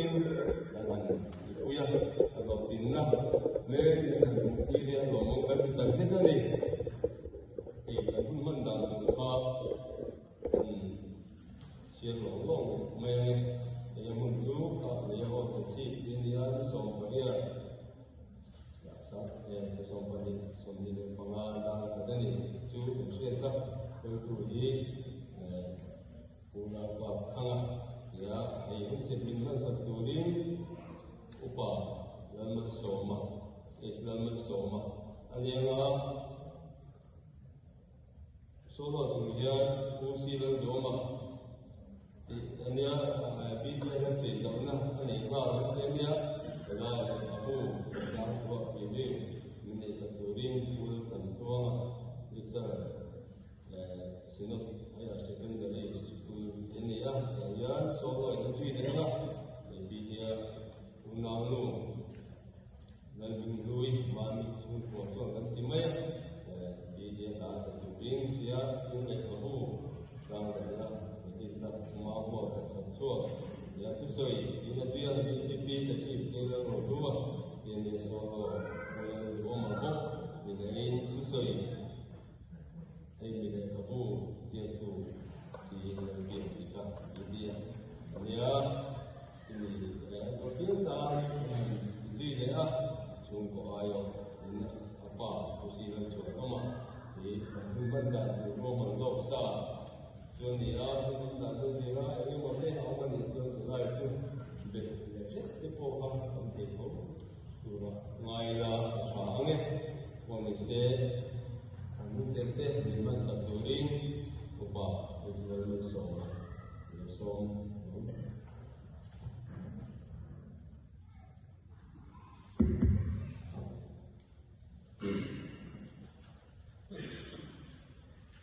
takin kan han tihpui a, a hlawhtlinna hmel min han hmuh tir hi a lawmawm kan ti tak zet a ni. Hei kan hun hman dan tur kha kan chhiar lawng lawng mai ang e. Hei a hmun chu kha lei a haw ta chhip tih a ni a, ni 18 25 dar khat a ni chu kan hriat kha hruaitu hi Pu Ralkap Thanga tia hei hun set min hmansak turin Upa Lalmalsawma, H Lalmalsawma a leng a, solo tur hian Pu C Laldawma tih a nia, BDN a sei zauhna a nei nghal a ti a nia, helai lehkhabu chungchang thuah ri min neihsak turin Pu Lalthantluanga Richard Synod Higher Secondary School hi a ni a, tah hian solo in a zui leh a, Lehbidia unaunu Lalbinghlui Mami chhungkua chuan kan ti mai a, Bidia hla a sa turin tia u lehkhabu tlangzarhna edit-na Mau ka chhak chhuak tia thusawi in a zui a, BCP ka chief te Lalrohlua DNA solo Lalduhawma bawk ni lehin thusawi. Hei mi lehkhabu ziaktu tiin lo biak dik a, India a nia, timi leh a zawh piang tan a han zui leh a, chhungkaw aiawh in a pa Pusi Lalchhuah awm a, hi kan hun hman dan tur ruahman lawk sa chu a ni a, hun hman dan chu a zir a, eng emaw te a awm a nih chuan tunlai chu bet leh hret te pawh kha kan thei tho tura ngai la a tha ang e, pawh ni se. An hmingcheng te min hmansak turin Upa Israel Malsawma lo sawm ang.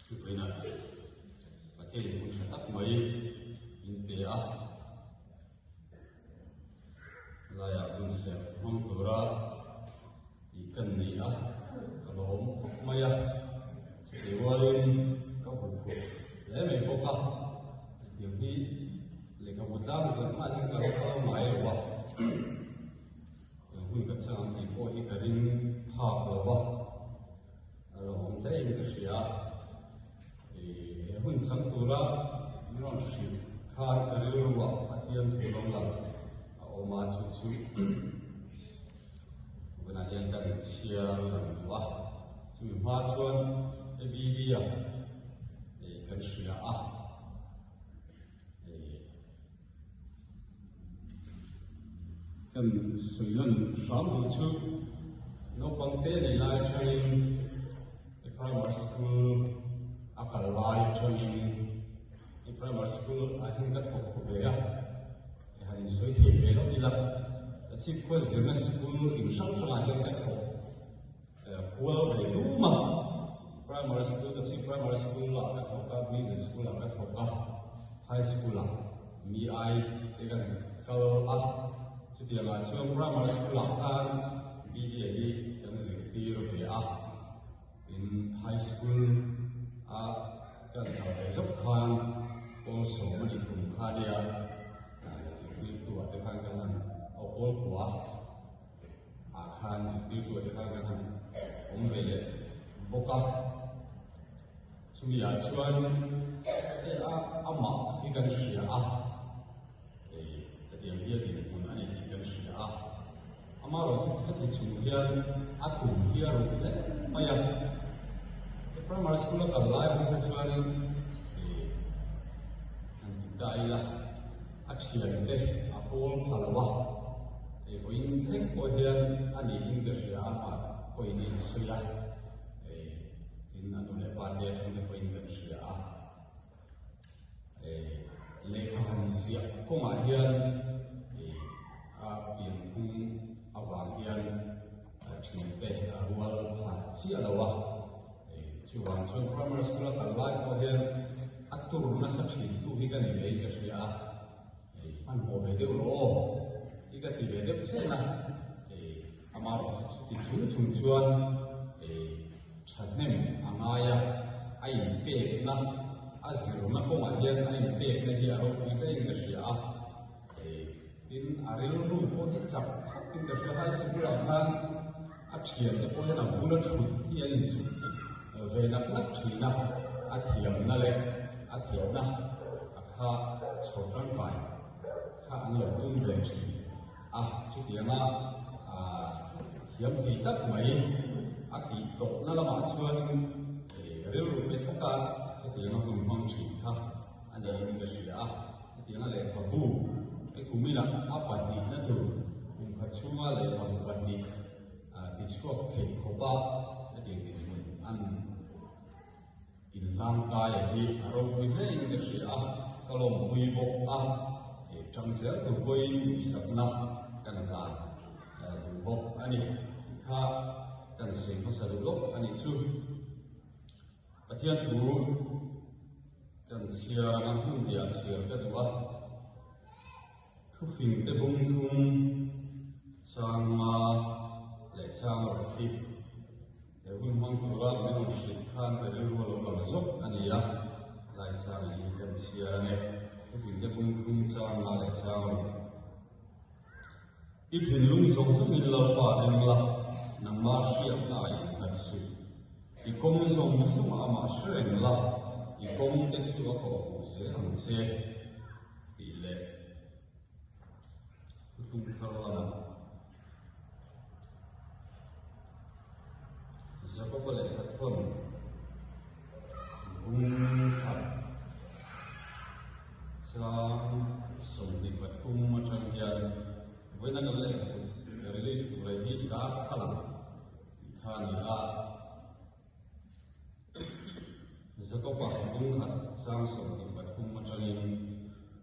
Vawiinah Pathian in hun tha tak mai min pe a. Laiah hun serh hmang tura tih ka ni a, ka lawm khawp mai a, chutih rualin ka bu phurh hle mai bawk a, hetiang hi lehkhabu tlang zet mah hian ka lo kal ngai lo a, hun ka chang ang tih pawh hi ka ring phak lo va, a lawmawm hle in ka hria. He hun chang tura min rawn hrilh khan ka rilruah Pathian thu lo lang a awm a, chu chu tunah hian ka in chhiar lang duh a, chumi hma chuan Abidia kan hria a, kan sawi lan hram duh chu naupang te nei lai atangin primary school a kal lai atangin primary school ah hian ka thawk ve a han insawi thei ve lo ila chhipkhua zirna school in hrang hrangah hian ka thawk Kual ve dum a, primary school ka chhip primary school ah ka thawk a, middle school ah ka thawk a, high school ah mi ai te kan kal a, chutiang ah chuan primary school ah khan BDA hi kan zirtir ve a, tin high school a kan kal ve zawk khan pawl sawm a nih kum kha nia zirtirtu ah te khan kan han aw pawl kua. ah khan zirtirtu te khan kan han awm ve leh bawk a, chumi ah chuan a amah hi kan hria a, hei hetiang hi a dinhmun a ni tih kan hria a, amaherawhchu heti chung hian a tum hi a ruh hle mai a, primary school a kal lai phei kha chuanin hei han ti ta ila. A thiante a pawl pha lo a, hei vawiin thleng pawh hian a niin ka hria a, mah pawhin a insawi a, hei tin a nu leh pa te atang te pawhin kan hria a, hei lehkha han ziah kawngah hian hei a pianphung avang hian a thiante a rual pha chiah lo a. Chuvang chuan primary school a kal lai pawh hian a tur nasa thin tu hi ka ni ve in ka hria a, hei hmanhmawh ve deuh rawh aw hi ka ti ve deuh chhen a, hei ama erawh chu chuti chung chung chuan hei thahnem a ngai a, a inpekna a zirna kawngah hian a inpekna hi a ropui daih in ka hria a, hei tin a. rilru pawh hi chak khawpin ka hria. High School ah khan a thiante pawh hian a bula thut hi an inchuk ve nak nak thin a, a thiamna leh a theihna a kha chho tangkai kha an lo tum ve thin a, chutianga thiam thei tak mai a tih tawhna lamah chuan rilru pe taka khatianga hun hmang thin kha a niin ka hria a, hetianga lehkhabu he kumina a pahnihna tur kum khat chhunga lehkhabu pahnih tichhuak thei khawpa hetiang dinhmun an inhlangkaia hi a ropui hle in ka hria a, ka lawmpui bawk a, tang zel tur pawhin duhsakna kan hlan duh bawk a ni tih kha kan sawi hmasa duh lawk a nih chu. Pathian thu kan chhiar anga hmun hniah chhiar ka duh a, thufing te bung thum changa leh chang rawh hi he hun hmang tura min rawn hrilh khan ka rilru a lo lang zawk a ni a, lai chang hi kan chhiar a ni, thufing te bung thum changa leh chang rawh. I thinlung zawng zawngin Lalpa ring la, nangmah hriatna a innghat suh. I kawng zawng zawngah amah hre reng la, i kawng te chu a kawh hmuh zel ang che, tih leh thuthlung thar lamah Jakoba lehkha thawn bung khat chang 23 atang hian vawiina kan lehkhabu release tur hi darthlalang tih kha a ni a. Jakoba bung khat chang 23 atangin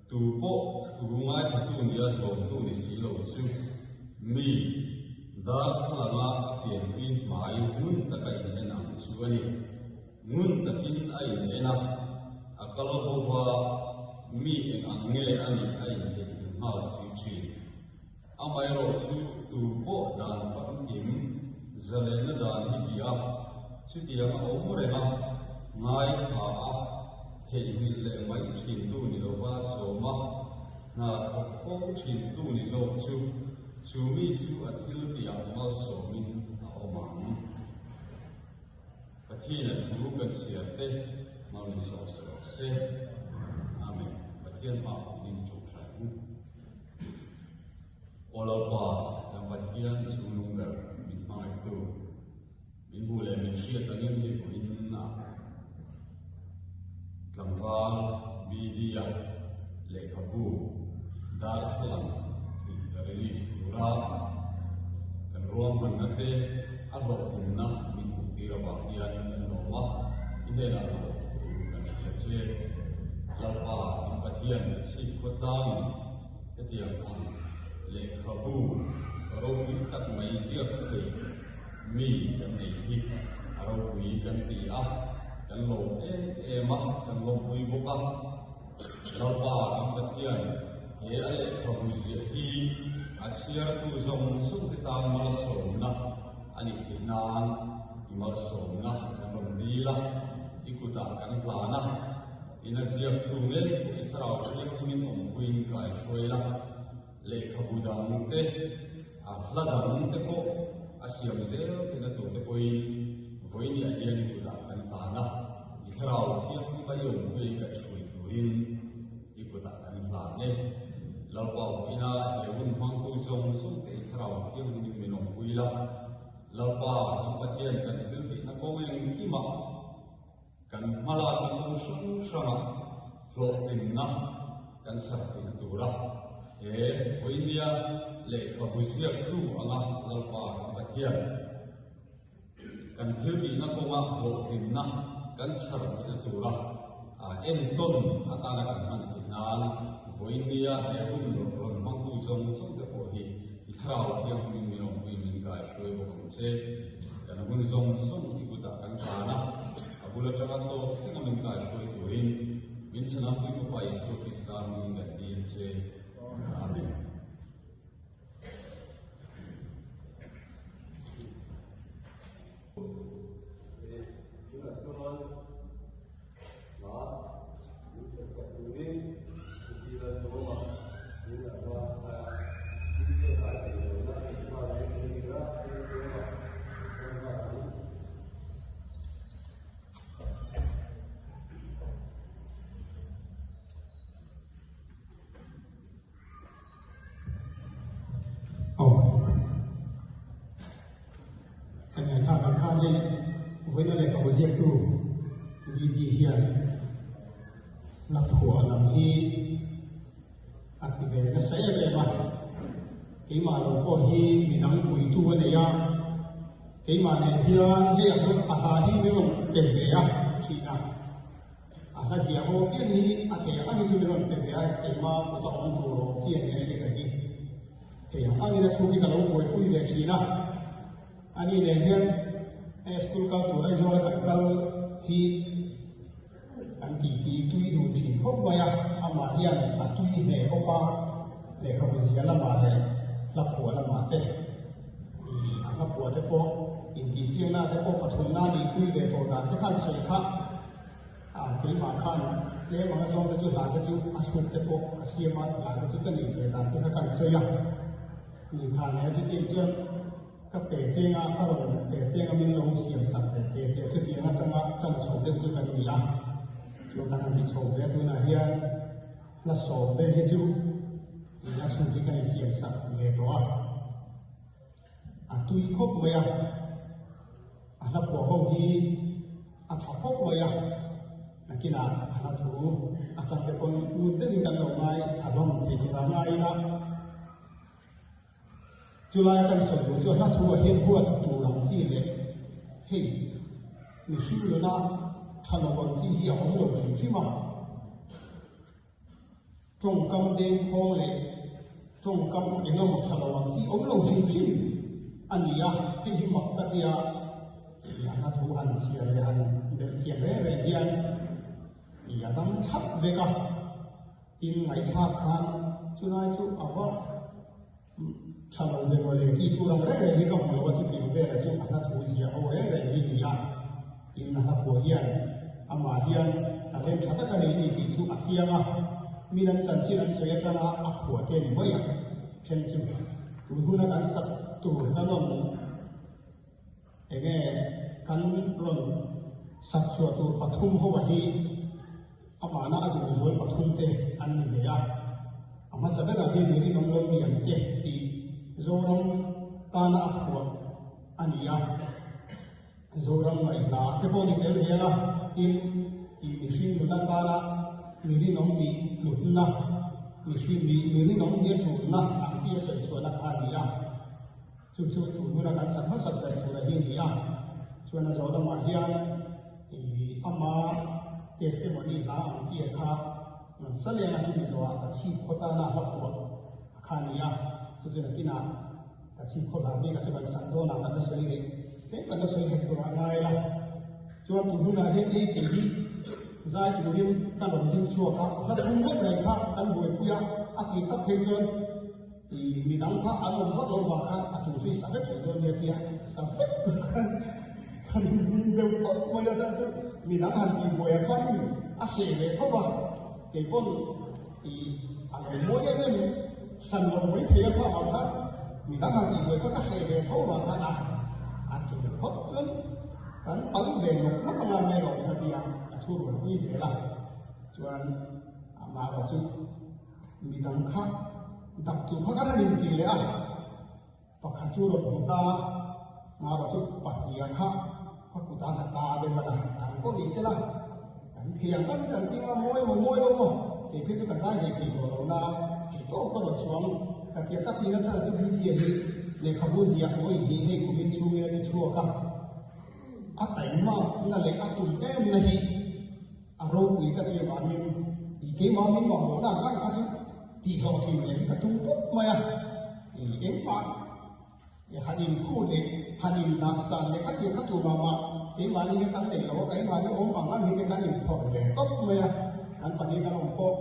tu pawh thu ngaithatu nia zawmtu ni si lo chu mi darthlalanga a pianpui hmai ngun taka in en ang chu a ni. Ngun takin a in en a, a kal bo va, mi eng ang nge a nih a intheihnghilh nghal si thin. Amaherawh chu tu pawh dan famkim zalehna dan hi bih a, chutiang a awm reng a, ngaithla a, theihnghilh leh mai thintu ni lova sawm a, hna thawk fo thintu ni zawk chu, chu mi chu a thil tihah malsawmin a awm ang. Pathian a thu kan chhiar te mauin sawm sa rawh se. Amen. Pathian hma pawhin tawngtai ang. Aw Lalpa, kan Pathian chhunglung ber min hmangaihtu, min hmuh leh min hriat angin hei vawiin ah tlangval BD-a lehkhabu darthlalang tih release tura kan ruahmanna te a hlawhtlinna min hmuhtir avang hian kan lawm a, i hnenah lawm thu kan hria che. Lalpa kan Pathian chhip khawtlangin hetiang ang lehkhabu ropui tak mai ziak thei mi kan nei hi a ropui kan ti a, kan lawm em em a, kan lawmpui bawk a. Lalpa kan Pathian he a lehkhabu ziah hi a chhiartu zawng zawng te tan malsawmna a nih theih nan i malsawmna kan rawn dil a, i kutah kan hlan a, in a ziaktu ngei pawh i thlarau thianghlimin awmpuiin kai hruai la, lehkhabu dang te, a hla dang te pawh a siam zel theihna tur te pawhin vawinia hian i kutah kan hlan a, i thlarau thianghlim a i awmpui kaih hruai turin i kutah kan hlan e. Lalpa vawiina he hun hmangtu zawng zawng te i thlarau thianghlimin min awmpui la, Lalpa kan Pathian kan thil tihna kawng engkimah kan hmalakna kawng hrang hrangah hlawhtlinna kan chhar theihna tura he vawinia lehkhabu ziaktu anga Lalpa kan Pathian kan thil tihna kawnga hlawhtlinna kan chhar theihna tura entawn atana kan hman theih nan vawinia he hun rawn hmangtu zawng zawng te pawh hi i thlarau thianghlim min awmpui min kaihruai bawk ang che. Kan hun zawng zawng i kutah kan tan a, a bul atanga tawp thlenga min kaihruai turin min chhanam pui Fapa Isua Krista hmingin kan dil che. Amen. Tunah chuan hla min sersak turin Pu Lalduhawma min a va a. Lehkhabu ziaktu BD hian hla phuah lam hi a ti ve nasa em em a, keimah lo pawh hi midang puitu a nei a, keimah nen hian hei a hla hi min rawn pe ve a thin a. A hla ziah ho piang hi a thei ang angin chu min rawn pe ve a, keimah kut a awm tur awm chi a ni a hriat ang hi. Thei ang angin a thluk hi ka lo buaipui ve thin a. Ani nen hian he school kal tur Aizawl a kan kal hi kan titi tui dun thin khawp mai a, amah hian a tui hle bawk a, lehkhabu zia lamah leh hla phuah lamah te a hla phuah te pawh intihsiakna te pawh pathumna nih pui ve tawh dan te khan sawi kha. A keimah khan tlem anga zawng te chu hla te chu a hruk te pawh ka siam a, hla te chu ka nei ve dan te kha kan sawi a. Ni khan he chutiang chuan ka pe cheng a, ka rawn pe cheng a min lo siam sak ve te te chutiang atanga tan chho deuh chu kan ni a. Chuan kan han ti chho ve a, tunah hian hla sawm vel hi chu a hruk hi ka insiam sak ve tawh a. A tui khawp mai a, a hla phuah ho hi a tha khawp mai a, nakinah a hla thu atang te pawn ngun deuhin kan lo ngai thla hlawm thei tur a ngai ila. Chulai kan sawi duh chu a hla thu ah hian huat tur ang chi leh hei mihring nuna tha lo ang chi hi a awm lo hrim hrim a. Tawngkam dengkhawng leh tawngkam engemaw tha lo ang chi awm lo hrim hrim a ni a, hei hi mak ka tia i a hla thu han chhiar leh han belh chian reng reng hian i a dam thlap vek a, tin ngaihthlak khan chulai chu a va tha lo ve mawle tih tur ang reng reng hi ka hmu lo a, chutiang velah chu a hla thu ziah ho reng reng hi ni a, tin a hla phuah hian amah hian talent tha tak a nei ni tih chu a chiang a, min an chanchin an sawi atanga a phuah te a ni mai ang then chu tun huna kan sak tur kan rawn enge kan rawn sak chhuah tur pathum ho ah hi Amahna a duhzual pathum te an ni ve a, a hmasa berah hian mi rinawm lo ni ang che tih Zoram tana a phuah a ni a, Zoram ngaihhla te pawh ni tel ve a, tin tih mihring nuna tana mi rinawm nih hlutna, mihring nih mi rinawm nih a tulna ang chi a sawi chhuahna kha a ni a, chu chu tun huna kan sak hmasak ber tura hi a ni a, chuan a zawh lamah hian. Ih ama testimony hla ang chi a kha rawn sa leng a chumi zawhah ka chhip khaw tana hla phuah a kha a ni a, chu chu nakinah ka chhip khaw hla bik a chu kan sak dawnah kan la sawi leh tlem kan la sawi leh turah ngai la. Chuan tun hunah hian ei kei hi zai turin ka rawn ding chhuak a, hla chhung vek mai kha kan buaipui a, a tih tak phei chuan ih midang kha an awm vak lo vang khan a tul chu i sa vek mai dawn nia tia sa vek tur khan Kan inhlim deuh tawp mai a, chuan chu midang han tih buai ah khan a hreh ve tho a, kei pawn ih a lo mawi em em hran lo mai thei a kha vang khan midang han tih buai kha ka hreh ve tho vang khan a a tul phawt chuan kan pal ve nawk nawk anga mai lo ka ti a, ka thu rual pui zel a, chuan amah erawh chu midang kha dap tur kha kan han intih leh a. Pakhat chu rawn hmu ta, Mara chu pahniha kha ka kut a za ta deuh a la, an pawh ni sela, kan thei ang ang kan ting a, mawi maw mawi lo maw, kei phei chu ka zai hlei thei tawh lo na, thei tawp ka rawn chuang, ka tia ka tina chhan chu Lydia hi lehkhabu ziah vawi hnih hei kumin chhungin a ti chhuak a, a taima na leh a tum em na hi a ropui ka ti avangin i keimah min mamawhna ang ang kha chu tih hlawhtlin leh hi ka tum tawp mai a, i engmah i han inkhu leh han indah san leh kha tih kha tur mah mah keimahni hian kan nei lo a, keimahni awm ang ang hi te kan inphawrh ve tawp mai a, kan pahnih kan awm pawh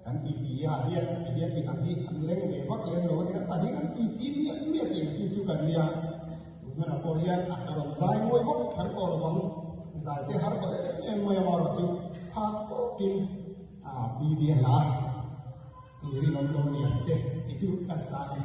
kan titi ah hian ti hian midang hi an leng ve vak lem lo a ni, kan pahnih kan titi miah miah tih ang chi chu kan nia. Tunah pawh hian a rawn zai mawi vak kher tawh lo vang, zai te har tawh em em mai a marawh chu phak tawkin a BD hla i rinawm lo ni ang che tih chu kan sa e.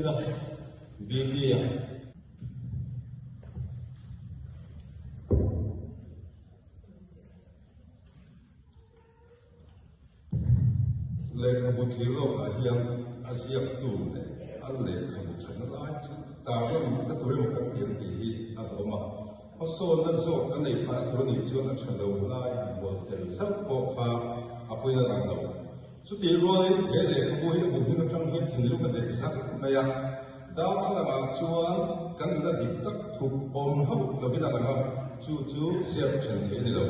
ila BD-a. Lehkhabu thir lawkah hian a ziaktu leh a lehkhabu thatna lai chu tarlan ka tur emaw kan ti ang tih hi a awm a. Hmasawnna zawk a nei phah tur a nih chuan a tha lo lai a bual tel zauh pawh kha a pawina lang lo. Chutih rualin he lehkhabu hi a bu hming atang hian thinlung a dek zak mai a, darthlalangah chuan kan la dik tak thup awm hauh lovin a lang a, chu chu ziak then theih a ni lo,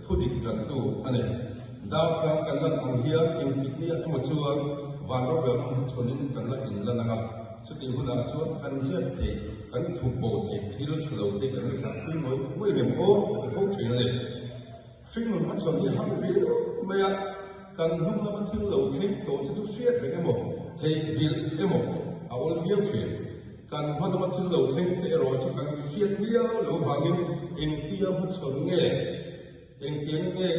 thu dik tantu a ni. Darthlalang kan lan ang hian engtik nia emaw chuan van rorelna hmachhawnin kan la inlan ang a, chutih hunah chuan kan ziak theih, kan thup bo theih thil tha lo te kan la zahpui ngawih ngawih reng aw a ti fo thin a ni. Hringnun hmachhawn hi har viau mai a, kan hnung lama thil lo thleng tawh che chu hriat reng emaw, theihngilh emaw a awl viau thin. Kan hma lama thil lo thleng te erawh chu kan hriat miau lo vangin engtia hmachhawn nge, engtiang nge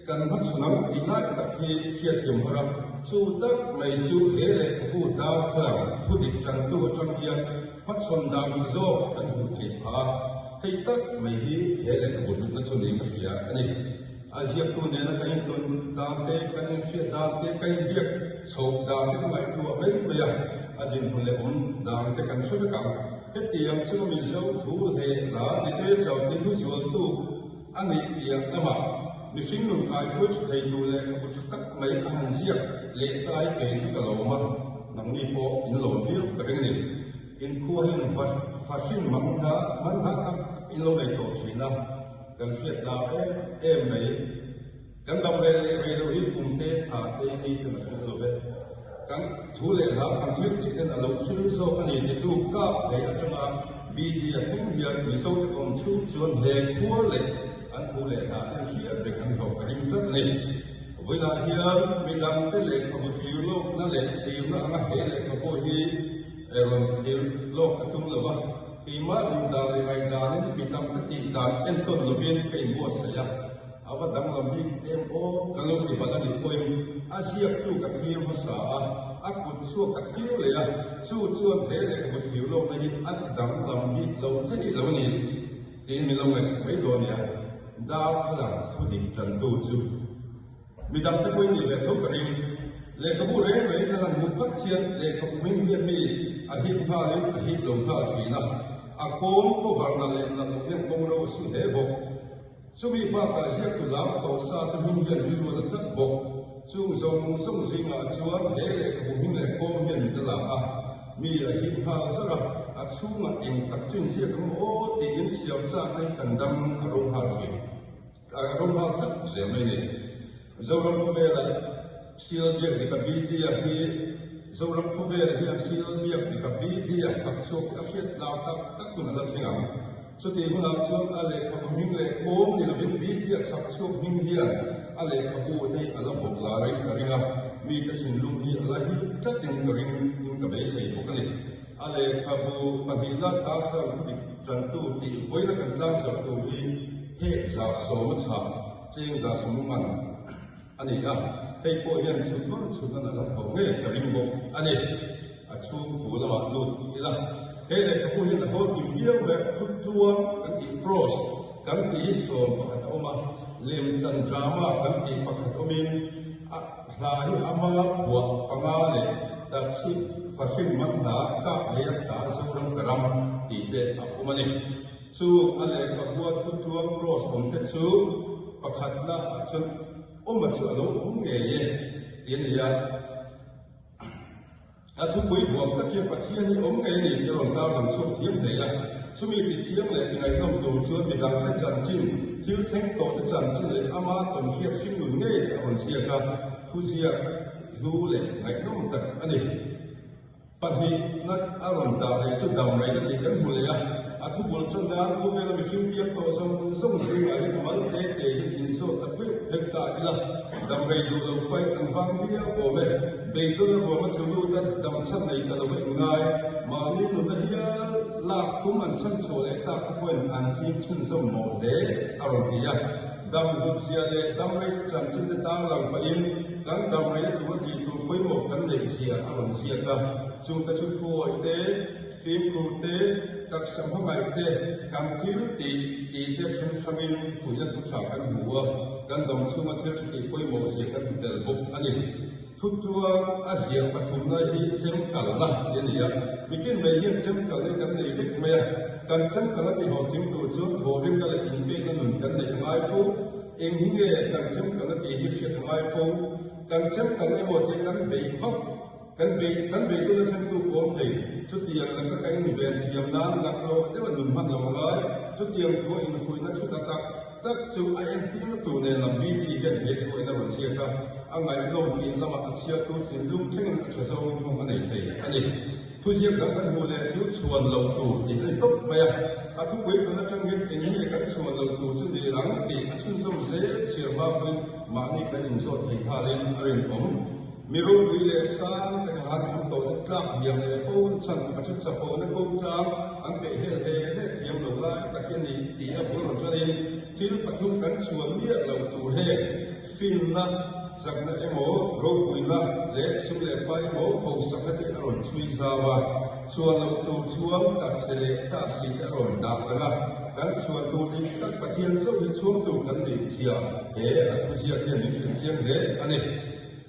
kan hmachhawn ang tih lai tak hi hriatthiam har a. Chu tak mai chu he lehkhabu darthlalang thudik tantu atang hian hmachhawn dan tha zawk kan hmuh theih phah a. Hei tak mai hi he lehkhabu hlutna chu niin ka hria a ni. A ziaktu nena kan intawn dan te, kan inhriat dan te, kan inbiak chhoh dan te ka ngaihtuah mai mai a, a dinhmun leh awm dan te kan hre vek ang. Hetiang chu Mizo thu leh hla literature ti hlu zualtu a nih piah lamah mihring nun kaihruai tha thei tur lehkhabu tha tak mai a han ziak leh tai kei chu ka lawm a, nangni pawh in lawm viau ka ring a ni. Inkhua hian fa hrin man hla man hla tak in lo nei tawh thin a, kan hriat lar em em mai. Kan dam rei leh rei lo hi kum te, thla te, ni ten a hril lo ve. Kan thu leh hla kan thil tih ten a lo hril zawk a ni titu kap hlei atanga BD a thleng hian Mizo te kawm chhung chuan he khua leh an thu leh hla ten hriat reng an hlawh ka ring tlat a ni. Vawilah hian midangte lehkhabu thlir lawkna leh thirna anga he lehkhabu hi Rawn thlir lawk ka tum lo va, keimah duh dan leh ngaihdanin mi tam ka tih dan entawn lovin ka inbuatsaih a, a va danglam bik em aw ka lo ti balh a nih pawhin a ziaktu ka thlir hmasa a, a kut chhuak ka thlir leh a, chu chuan he lehkhabu thlir lawkna hi a ti danglam bik lo theih lo a ni tiin min lo ngaihsak mai dawn nia, darthlalang thudik tantu chu. Midang te pawhin nih ve tho ka ring. Lehkhabu reng reng ka han hmuh phat hian lehkhabu hming hian mi a hip nghalin a hip lo nghal thin a, a kawng cover nalh leh nalh loh hian kawng ro a su hle bawk. Chumi bakah ziaktu lam tawh sa te hming hian rilru a la tlat bawk. Chung zawng zawng zingah chuan he lehkhabu hming leh kawng hian mit a la a, mi a hip nghal zar a, a chhungah eng tak chu inziak ang aw tiin chhiar chak hi kan dam a ro nghal thin. A rawng nghal tlat zel mai ni. Zoram khawvela Sial biak dik a BD-a hi Zoram khawvel hian Sial biak dik a BD-a chak chhuak hi a hriat lar tak tak hun a la thleng ang. Chutih hunah chuan a lehkhabu hming leh kawng ni lovin BD-a chak chhuak hming hian a lehkhabu te hi a la vawk larin ka ring a, mite thinlung hi a la hip tlatin ka ring in ka beisei bawk a ni. A lehkhabu pahnihna darthlalang thudik tantu tih vawiina kan tlang zawrh tur hi hek 10% a chhah cheng 10% man a ni a, hei pawh hian chhut nawn chhut nawn a la tho ngei ka ring bawk a ni. A chhung thu lamah lut ila, he lehkhabu hian a hawl kim viau mai a, thut tluang kan tih prose kan tih hi 11 a awm a, lemchan drama kan tih pakhat awmin a hla hi ama phuah panga leh taxi fahrin man hla kap lei a hla Zoram ka ram tih te a awm a ni. Chu a lehkhabua thutluang cross awm te chu pakhatna ah chuan awma chu a lo awm ngei e ti a ni a. A thupui huam tak hian Pathian hi awm ngei a ni tih a rawn tarlang chhuak thiam hle a. Chumi ti chiang leh ti ngaihnawm tur chuan midangte chanchin, thil thleng tawhte chanchin leh ama tawnhriat hringnun ngei te a rawn ziak a, thuziak hlu leh ngaihnawm tak a ni. Pahnihna a rawn dah leh chu dam reina tih kan hmu leh a, a thubul chuan nan khawvela mihring piang tawh zawng zawng zingah hian a mal te te hian inzawt ta pheuh pheuh ta ila, dam rei duh lo fai an vang viau awm e. Beidawn a ruam a tlu lut a, dam chhan nei ta lova inngai, mahni nunna hial lak tum an chhan chhuah leh tak te pawhin an ching chhunzawm mawh hle a rawn ti a. Dam hlut zia leh dam rei te chanchin te tarlang pahin kan dam reina tur tih tur pawimawh kan neih zia a rawn ziak a. Chungte chu thuawih te, fimkhur te, taksa hmangaih te, kan thil tih tih te then hrangin fuihna thu tha kan hmu a, kan dam chhunga thil tha tih pawimawh zia kan hmu tel bawk a ni. Thutuang a ziah pathumna hi chemkalna tih a ni a, mitin mai hian chemkalna hi kan nei vek mai a, kan chemkalna tihhlawhtling tur chuan thawhrimna leh inpekna nun kan neih a ngai fo. Eng hi nge kan chemkalna tih hi hriat a ngai fo. Kan chemkalna emaw tih kan beih vak, kan beih kan beih tuna thlentu pawm thei. Chutiang laka ka inven thiam nan laklawh deuha nun hman lo a ngai. Chutiang thua infuihna thu ta tak. Tak chu a entirna tur nen lam BT hian he thu in a rawn chhiat a, a ngaihnawm tih lamah a chhiartu thinlung thlengin a tha zawngin hmawng a nei thei a ni. Thuziak dang kan hmuh leh chu chhuan lo tur tih a ni tawp mai a, a thupui tun atang hian eng nge kan chhuan lo tur chu ni ang tih a chhunzawm zel chhiar hma pawhin mahni kan inzawt thei nghalin a rinawm. Mi ropui leh sang te kha han awm tawh te tlak hniam leh fo an chhan a chu chapona ko tlang an peih hel hle hle thiam lo lai tak hi a ni tih a bul rawn tanin thil pathum kan chhuan miah lo tur heng finna, chakna emaw, ropuina leh sum leh pa emaw hausakna te a rawn chhui zau a, chhuan loh tur chuan tla chhe leh ta si te a rawn dah lang a, kan chhuan tur dik tak Pathian chauh hi chhuang tur kan nih zia he a thuziak hian min hrilh chiang hle a ni.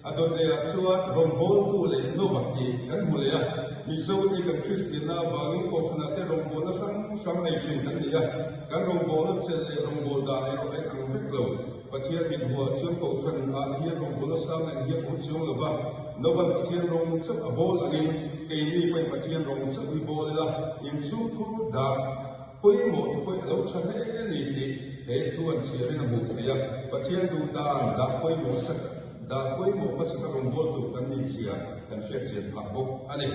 A dawt leh ah chuan rawngbawltu leh Nova tih kan hmu leh a, Mizo te kan Kristianna avangin Kohhranah te rawngbawlna hrang hrang nei thin kan ni a, kan rawngbawlna chelh leh rawngbawlh dan erawh a inang vek lo. Pathian mit hmuh ah chuan Kohhran ah hian rawngbawlna sang leh hian awm chuang lo va, Nova'n Pathian rawng chauh a bawl angin keini pawhin Pathian rawng chauh hi bawl ila, inchhungkhur dah Pawimawh te pawh a lo tha hle a ni tih he thu an chhiarin a hmuh theih a, Pathian duh dan dah pawimawh sak dah pawimawh hmasa rawn bawl tur kan nih zia kan hriat chian phah bawk a ni.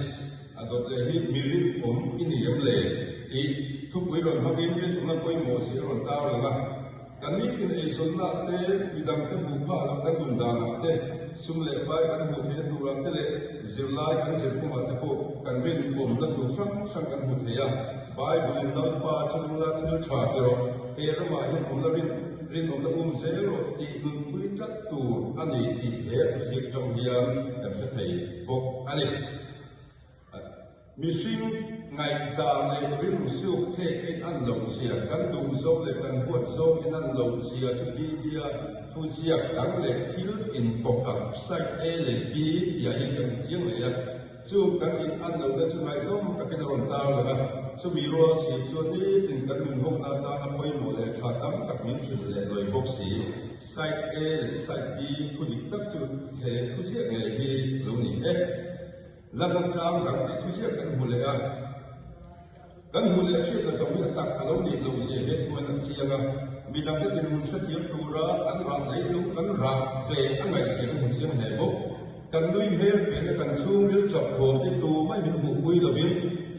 A dawt leh hi mi rinawm i ni em le? tih thupui rawn hmangin rinawmna pawimawh zia a rawn tar lang a. Kan nitin eizawnna te, midangte hmuh phah loh kan nun danah te, sum leh pai kan hmuh theihna turah te leh zirlai kan zir kawngah te pawh kan rinawmna tur hrang hrang kan hmu thei a. Bible-in Lalpa chu nula thil tha ti rawh, he ramah hian awmna rin rinawmna um zel rawh tih nunpui tlat tur a ni tih he thuziak atang hian kan hre thei bawk a ni. Mihring ngaihdan leh rilru suk thek in an loh zia, kan duh zawng leh kan huat zawng in an loh zia chu Biblia thuziak dang leh thil inpawkalh side A leh B tih ah hian kan hmu chiang leh a. Chung kan in an lohna chu ngaihnawm takin a rawn tar lang a, chumi rual si chuan nitin kan nun hawkna atana pawimawh leh tha tam tak min hrilh leh lawi bawk si. Side A leh Side B thu dik tak chu he thuziak ngei hi lo ni e. London tlang dang tih thuziak kan hmu leh a, kan hmuh leh hriatna zawng hi a tak a lo nih loh zia he thuan a chiang a, midangte dinhmun hrethiam tura kan rah leilung kan rah ve a ngaihzia kan hmu chiang hle bawk. Kan nui hmel pehna kan chhungril chap thawm te tu mai min hmuhpui lovin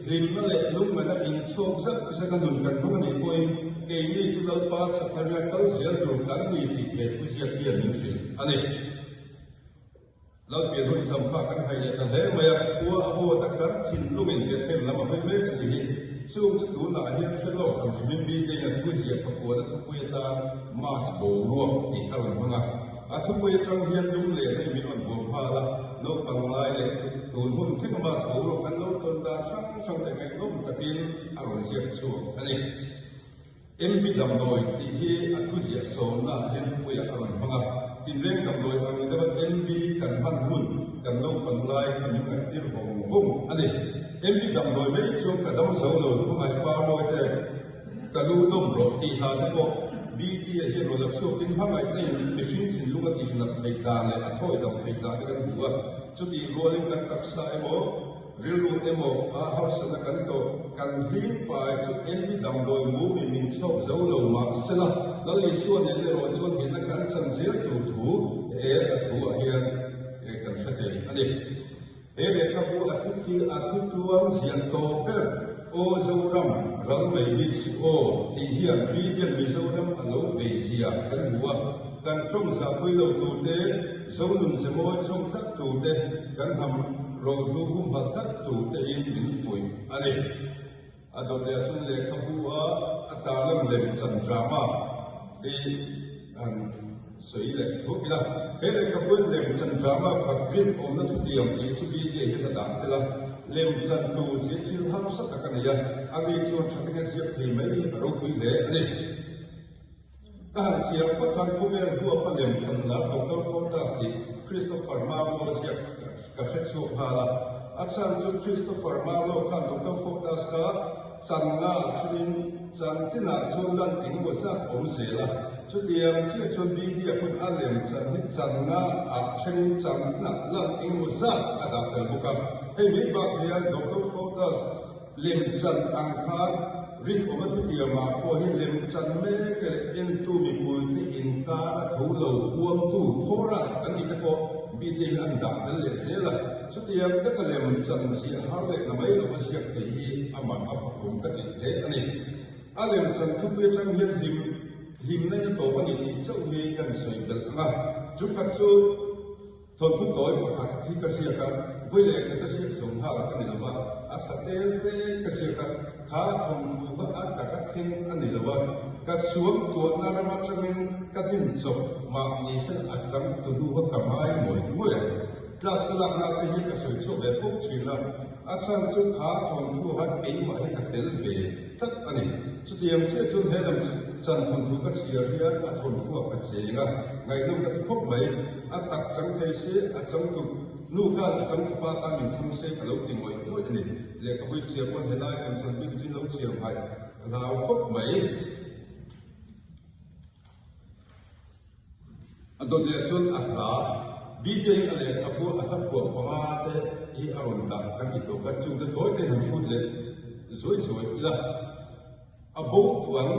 hlimna leh lungngaihna inchhawk zak zaka nun kan hmang a nih pawhin keini chu Lalpa chakna riak kal zel tur kan ni tih he thuziak hian min hrilh a ni. Lalpian hun champha kan hai leh ta hle mai a, khua a vawt a, kan thinlungin Bethlehem lam a hawi mek a nih hi. Chung chu tunah hian hre lawk ang hrimin bitein a thu ziah pakuan a thupui atan Mass boruak tih a rawn hmang a. A thupui atang hian lung leh hei min rawn bawm nghal a, naupang ngai leh tun hun thlenga Mass boruak kan lo tawn dan hrang hrang te ngaihnawm takin a rawn ziak chhuak a ni. MB damdawi tih hi a thuziah sawmna ah hian thupuiah a rawn hmang a, tinreng damdawi ang deuha MB kan hman hun kan naupan lai kha min ngaihtir vawng vawng a ni. MB damdawi mai chuan ka dam zo lo, hmangaih par mawi te, ka lu dawm rawh tih hla te pawh BT-a hian rawn la chhuakin hmangaihna in mihring thinlung a tihnat theih dan leh a thawi dam theih dan te kan hmu a, chutih rualin kan taksa emaw, Rilru emaw a harsatna kan tawh, kan hlim pai chu engmi damdawi mu min min chhawk zo lo mah sela, Lal Isua nen erawh chuan hnehna kan chan zel tur thu he a thu ah hian kan hre thei a ni. He lehkhabu a thu a thu tluang ziah tawh ber Aw Zoram ral mai bik suh aw tih hian mi hian Mizoram a lo vei zia kan hmu a, kan tawng zahpui lo tur te, Zonun ze mawi chhawm tlat tur te kan ham Rohlu humhalh tlat tur te in min fuih a ni. A dawt leh chuan lehkhabu a a tarlan lem chan drama hi han sawi leh thup ila. He lehkhabu in lem chan drama khat rinawmna thutiam tih chu BK hian a dah tel a. Lem chan tur ziah thil harsa tak a nei a, ani chuan tha takin a ziak thei mai hi a ropui hle a ni. Ka han chhiar phawt khan khawvel huapa lem chan lar Doctor Fortas tih Christopher Marlowe ziak ka hre chhuak nghal a. A chhan chu Christopher Marlowe khan Doctor Fortas kha chan nga thenin chan tinah chuan lan engemaw zat a awm zel a. Chutiang chiah chuan Biblia pawn a lem chan hi chan nga ah thenin chan tinah lan engemaw zat a dah tel bawk a. Hei mai bak hian Doctor Fortas Lem chan ang khan rinawm a thutiamah pawh hi lem chan mek leh entu mipuite inkar a tho lo puangtu chorus kan tih te pawh bite hi an dah tel leh zel a. Chutiang taka lem chan ziah har leh na mai lova ziak thei hi amah a fakawm ka tih hle a ni. A lem chan thupui atang hian hlim hlimna in a tawp a ni tih chauh hi kan sawi belh ang a. Chu khat chu. Thawnthu tawi pakhat hi ka ziak a, vawi leh khat a ziak zawng nghal ka ni lo va, a thla tel fe ka ziak a, kha thawnthu kha a tak a thleng a ni lo a, ka suam tuahna ram atangin ka din chawp mah ni se a chang tu hnu kha ka ngai ngawih ngawih a, class ka lakna te hi ka sawi chhuak ve fo thin a, a chhan chu kha thawnthu khan keimah hi ka tel ve tlat a ni. Chutiang chiah chuan he lam chan thawnthu ka chhiar hian a thawnthuah ka cheng a, ngaihnawm ka ti khawp mai. A tak chang thei se, a changtu nu khan a changtu pa tan min thlang se ka lo ti ngawih ngawih a ni. Lehkhabu i chhiar pawn helai lam chan bik chu lo chhiar hmaih ka hlau khawp mai. A dawt leh chuan a hla BJ-in a lehkhabu a hla phuah panga te hi a rawn dah kan ti tawk a, chungte tawi te han hrut leh zuai zuai ila a bo tuang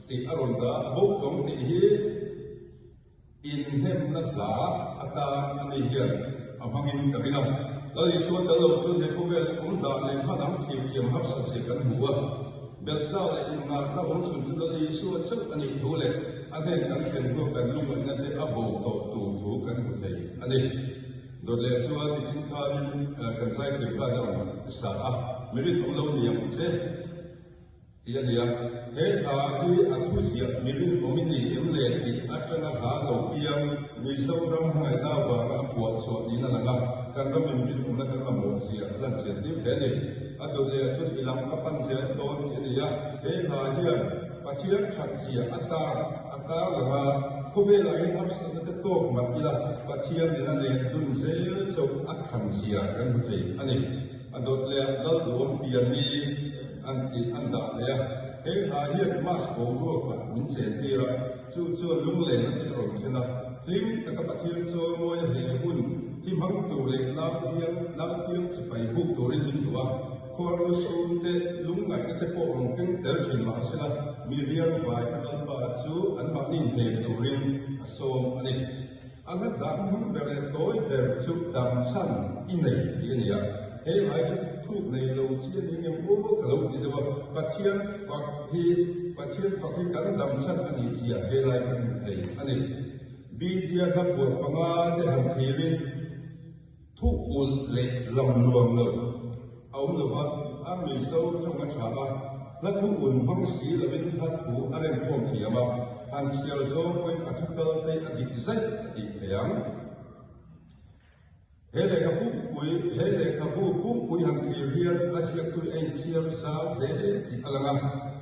tih a rawn dah a, a bo tuang tih hi inhnemna hla atan a ni hian a hmangin ka ring a. Lal Isua tel lo chuan he khawvel awm dan leh hmanang thirthiam harsa zia kan hmu a. Belhcha leh innghahna awm chhun chu Lal Isua chauh a nih thu leh a hnen kan thlen hnuah kan lungaihna te a bo tawh tur thu kan hmu thei a ni. Dawt leh chuan nichin khanin kan zaithiam khan a rawn sa a, Mi rinawm lo ni ang che tih a ni a. He hla hi a thu ziah mi rinawm i ni em le tih atanga hla lo piang Mizoram hmangaihna avanga a phuah chhuah niin a lang a, kan ramin rinawmna kan mamawh zia a lan chian tir hle a ni. A dawt leh ah chuan i lam ka pan zel dawn tih a ni a, he hla hian Pathian that zia a tar a tar lang a, khawvelah hian harsatna te tawk mah ila Pathian nena len dun zel chauh a than zia kan hmu thei a ni. A dawt leh ah Lal Duhawm Piani an tih an dah leh a, he hla hian Mass boruakah min chen tir a, chu chuan lunglenna te a rawn thlen a, hlim taka Pathian chawimawi a he hun hi hmang tur leh nau piang nau piang chipai buk turin min duh a, khuarnu sum te lungngaihna te pawh rawn keng tel thin mah sela mi rial vai te Lalpa chu anmahni hnem turin a sawm a ni. A hla dang hming ber leh tawi ber chu dam chhan i nei tih a ni a, he lai chu thuk nei lo chi a ni ngem aw ka lo ti deuh a, Pathian fak hi Pathian fak hi kan dam chhan a nih zia he lai kan hmu thei a ni. Bidia hla buah panga te han thlirin thu ulh leh lam nuam lo a awm lo va, a Mizo tawng a tha a, hla thu un hmang si lovin hla thu a remkhawm thiam a, han chhiar zawng pawhin a thu kal te a dik zaih a tih thei ang. He lehkhabu pui he lehkhabu pumpui han thlir hian a ziaktu a inchhiar zau hle tih a lang a,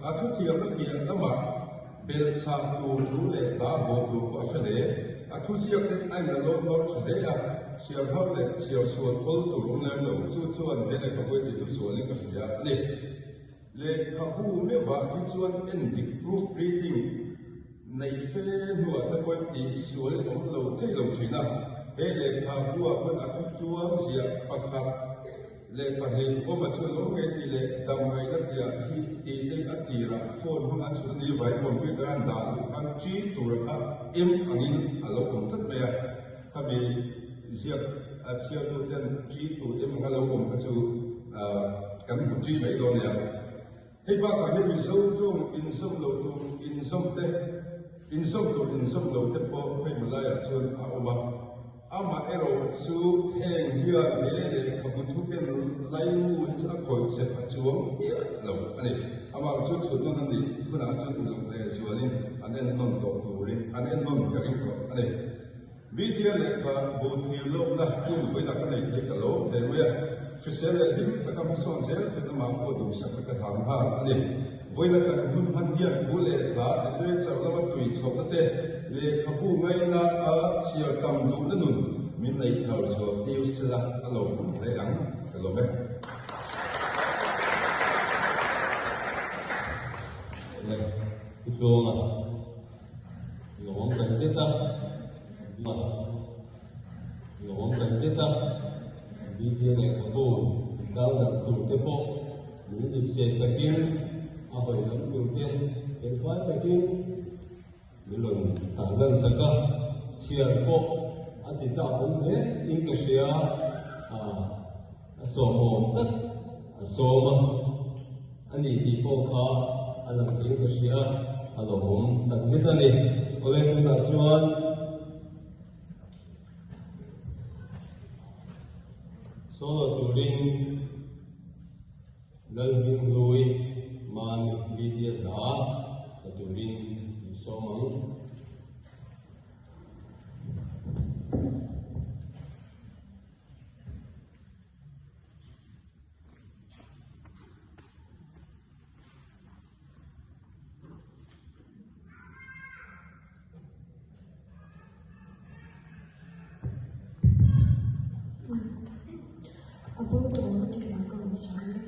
a thu thiamna piah lamah belhchhah tur thu leh hla haw tur pawh a hre hle. A thu ziak te a in la lawm lawr tha hle a, chhiar har leh chhiar sual awl tur awm lem lo, chu chuan he lehkhabu hi tihtu zualin ka hria a ni. Lehkhabu meuhah hi chuan endik proof reading neih fe hnuah te pawhin tih sual awm lo thei lo thin a, he lehkhabu-ah pawn a thu tluang ziah pakhat leh pahnih awma chu lo ngei tih leh dam ngaihna tiah hi tih te a tirah phone hmanga chhun ni vai computer an dah luh khan ṭi tur kha em angin a lo awm tlat mai a, khami ziak a chhiartu ten ṭi tur em anga lo awm kha chu kan hmu ṭi mai dawn nia. Hei bakah hian Mizo tawng inzawm lo tur inzawm te, inzawm tur inzawm lo te pawh hei Malaya chuan a awm a. Amah erawh chu heng hian he lehkhabu thuken laimu hi chu a khawih chep a chuang miah lo a ni. Amah chu chhut nawn a nih hunah chuan uluk leh zualin an ennawn tawh turin an ennawn ka ring tawh a ni. Media lehkha bu thlir lawkna hun vawilah ka nei thei ta lo hle mai a. Hrisel leh hlim taka hmasawn zel tuin amah pawh duhsak na ka hlang nghal a ni. Vawiina kan hun hman hian thu leh hla literature lama tui chhohna te, lehkhabu ngaina a chhiar tam duhna nun min neih thar chhuah tir sela a lo hmun hle ang ka lawm e. Leh Pu Tluanga lawm tak zet a, lawm tak zet a, Lydia lehkhabu intlangzarh tur te pawh min dip che sakin a hawi lam tur te felfai takin min rawn tarlan sak a, chhiar pawh a ti chak awm hle in ka hria, a sawmawm tak a sawm a, a ni tih pawh kha a lang theiin ka hria, a lawmawm takzet a ni. Awle tunah chuan. Solo turin Lalhminghlui Man Lydia hla sa turin min sawm ang. A bo tawh ang tih lah ka rawn sawi e.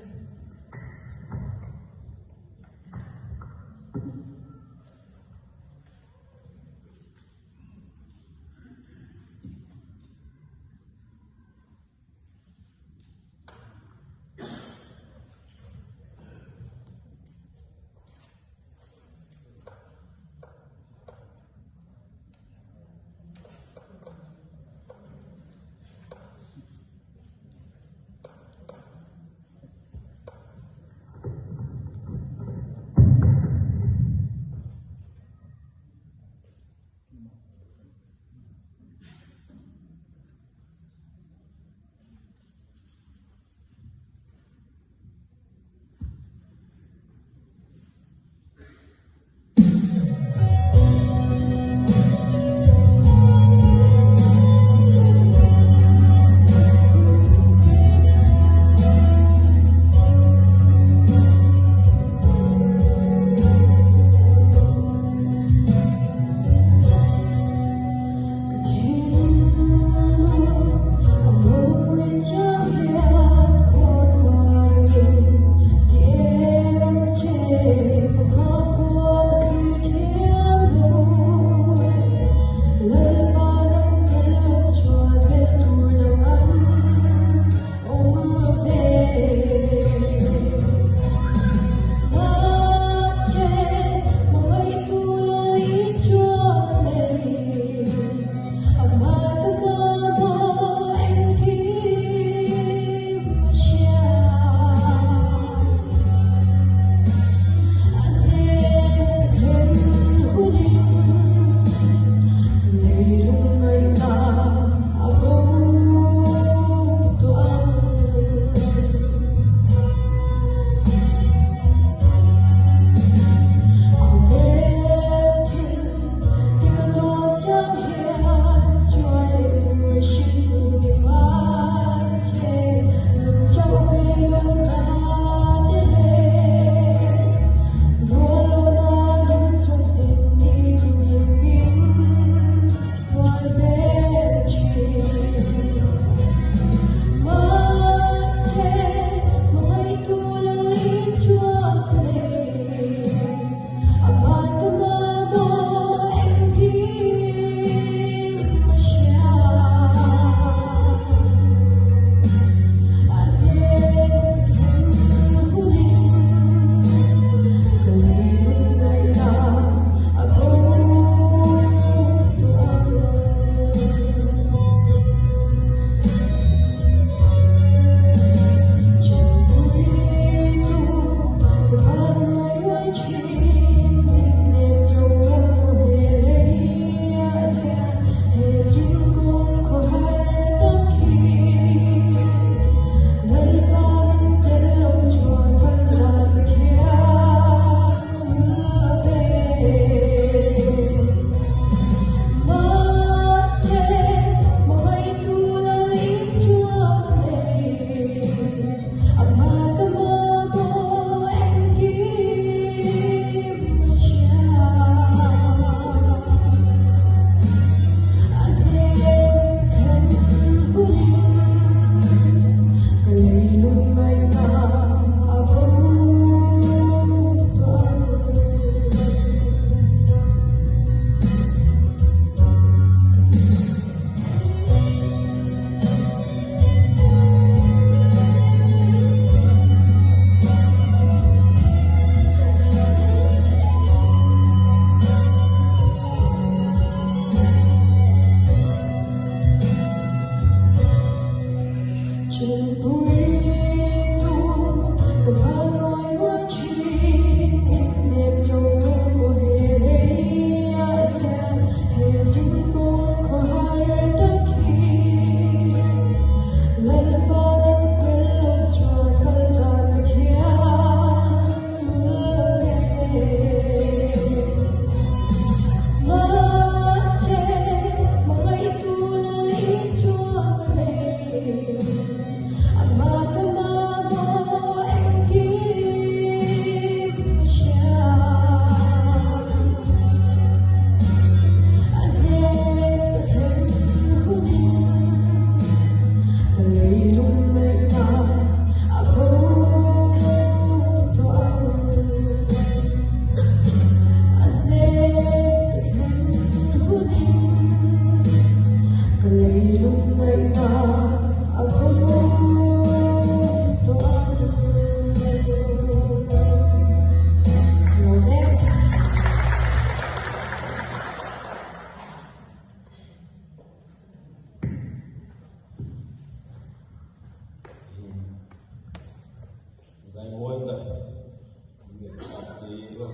mawi tak an ngaihthlak tir a,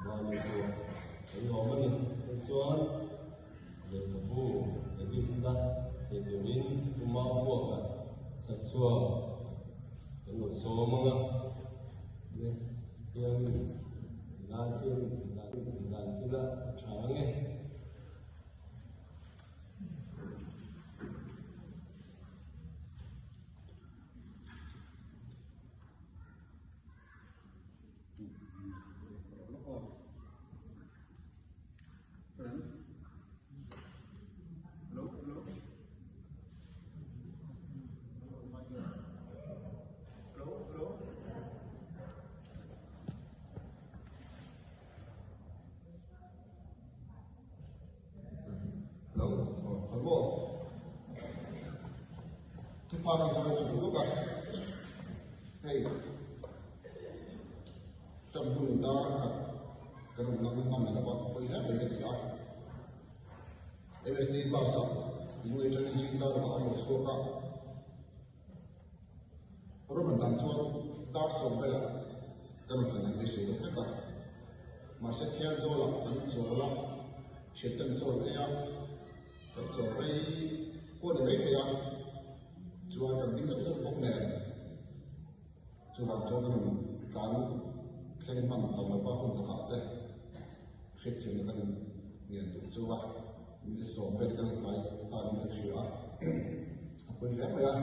mahni pawh kan lawm a ni. Tichuan lehkhabu edit-na thei turin Pu Maubuaka chhakchhuak kan lo sawm ang a, hian lai thil dan chila a tha ang e. Hello, aw phal maw? Thupa kan chawi chu lawk a, hei tam hun dar khat kan awm lang hman lova pawi hle mai ka ti a, MSD bus ah Lunglei atangin zing dar ah a rawn chhuak a. Roman dan chuan dar sawm velah ka rawn fan ang beisei deuh vek a, mahse Thianzawlah kan chawl a, thiante an chawl ei a, kan chawl rei pawh ni maithei a, chuan kan ding zauh zauh bawk nen chuvang chuan ka rawn tlan thleng hman ta lova hun takah te hriatthiamna kan ngen duh chu a. Min sawm vel kan tlai ta in ka hria a, a pawi hle mai a,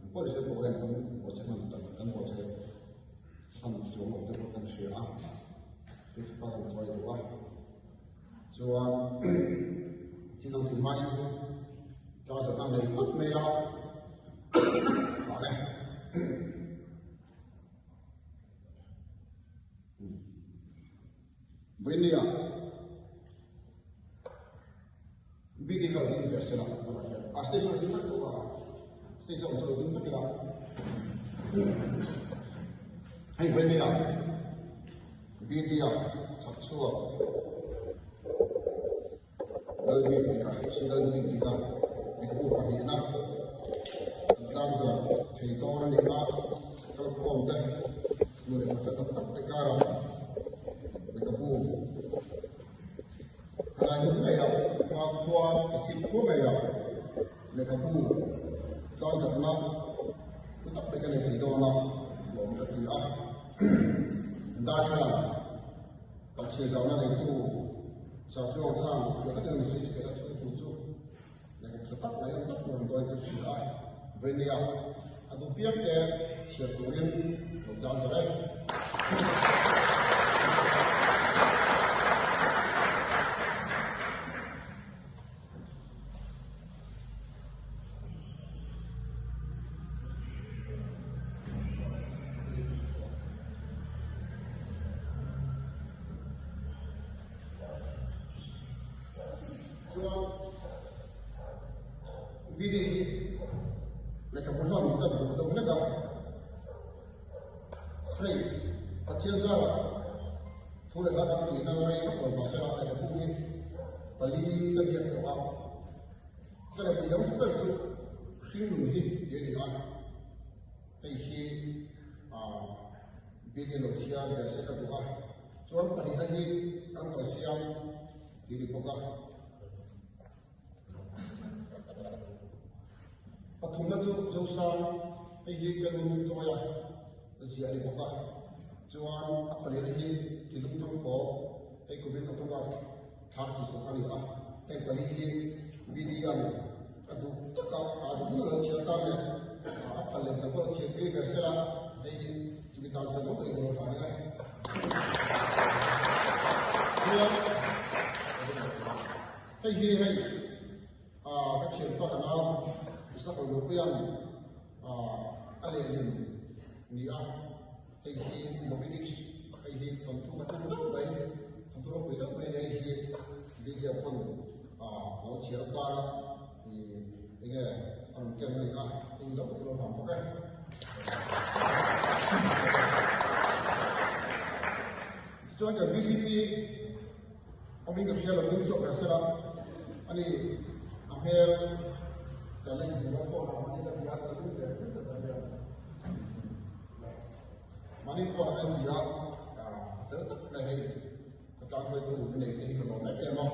an pawi se pawh hian kan bawhchhe hman tak kan bawhchhe hman chuang lo te pawh kan hria a, chu fapa kan chawi duh a, chuan thil dang thil hmain trouser kan lei phawt mai a, tha e. Vawinia BD kal ding ve sela a station ding vek bawk a station awm chu ding vek ila hei vawinia BD a chhak chhuak Lalbik tika si Lalbik tika lehkhabu pahnihna an tlangzar thei dawn a ni a, kalkhawm te nu leh pa tam tak te karah lehkhabu a lai hmun ngeiah hma khua a chhip khua ngeiah lehkhabu tlangzarhna hlu tak mai ka nei thei dawn a lawm ka ti a, darthlalang. Kan chhiahzahna neitu Sachuang khan fiah takin a message pek a chhung thu chu lehkhabu tha tak mai ang tak tur an dawn ka hria a, Vainia a duh piang te chhiar turin lo tlang zawh e. Chuan BD hi lehkhabu hlan kan duh deuh hlek a, hei Pathian zarah thu leh hla kan tuihna rei vak lo mahsela lehkhabu hi pali ka ziak tawh a. Ka la tih dang ber chu hringnun hi tih a ni a, hei hi aah biakinn lo chhiar ve se ka duh a, chuan pahnihna hi ram kalsiam tih a ni bawk a. Pathumna chu Zosang hei hi ka nu chawi a ziah a ni bawk a, chuan a pahnihna hi Tilung Thangkaw hei kumin October Thla ti chhuak a ni a, heng pali hi BD-a'n a duh taka a duh hun a lo chhiar tan leh a phal lem tak pawh a chhiar tir ve sela, hei chumi tan chuan mawk englo hla nia. Chuan hei hi hei ka thianpa ka nau Isaac Ropuia'n a lehlin ni a. Hei hi Moby Dick, hei hi thawnthu ka tum deuh mai, thawnthu ropui deuh mai nia hei hi video pawn lo chhiar atan a ih enge a rawn ken a ni a, hei lo lo vang bawk e. Tichuan kan BCP awmin ka hria lo ding chhuak ve sela ani a hmel kan la inhmu lo phone ah mahni ka bia a, ka ding ve hret hret a nia. Mahni phone ah kan ti a, a fel tak mai hei khawtlang hruaitu i nei te hi ka lawm em em a.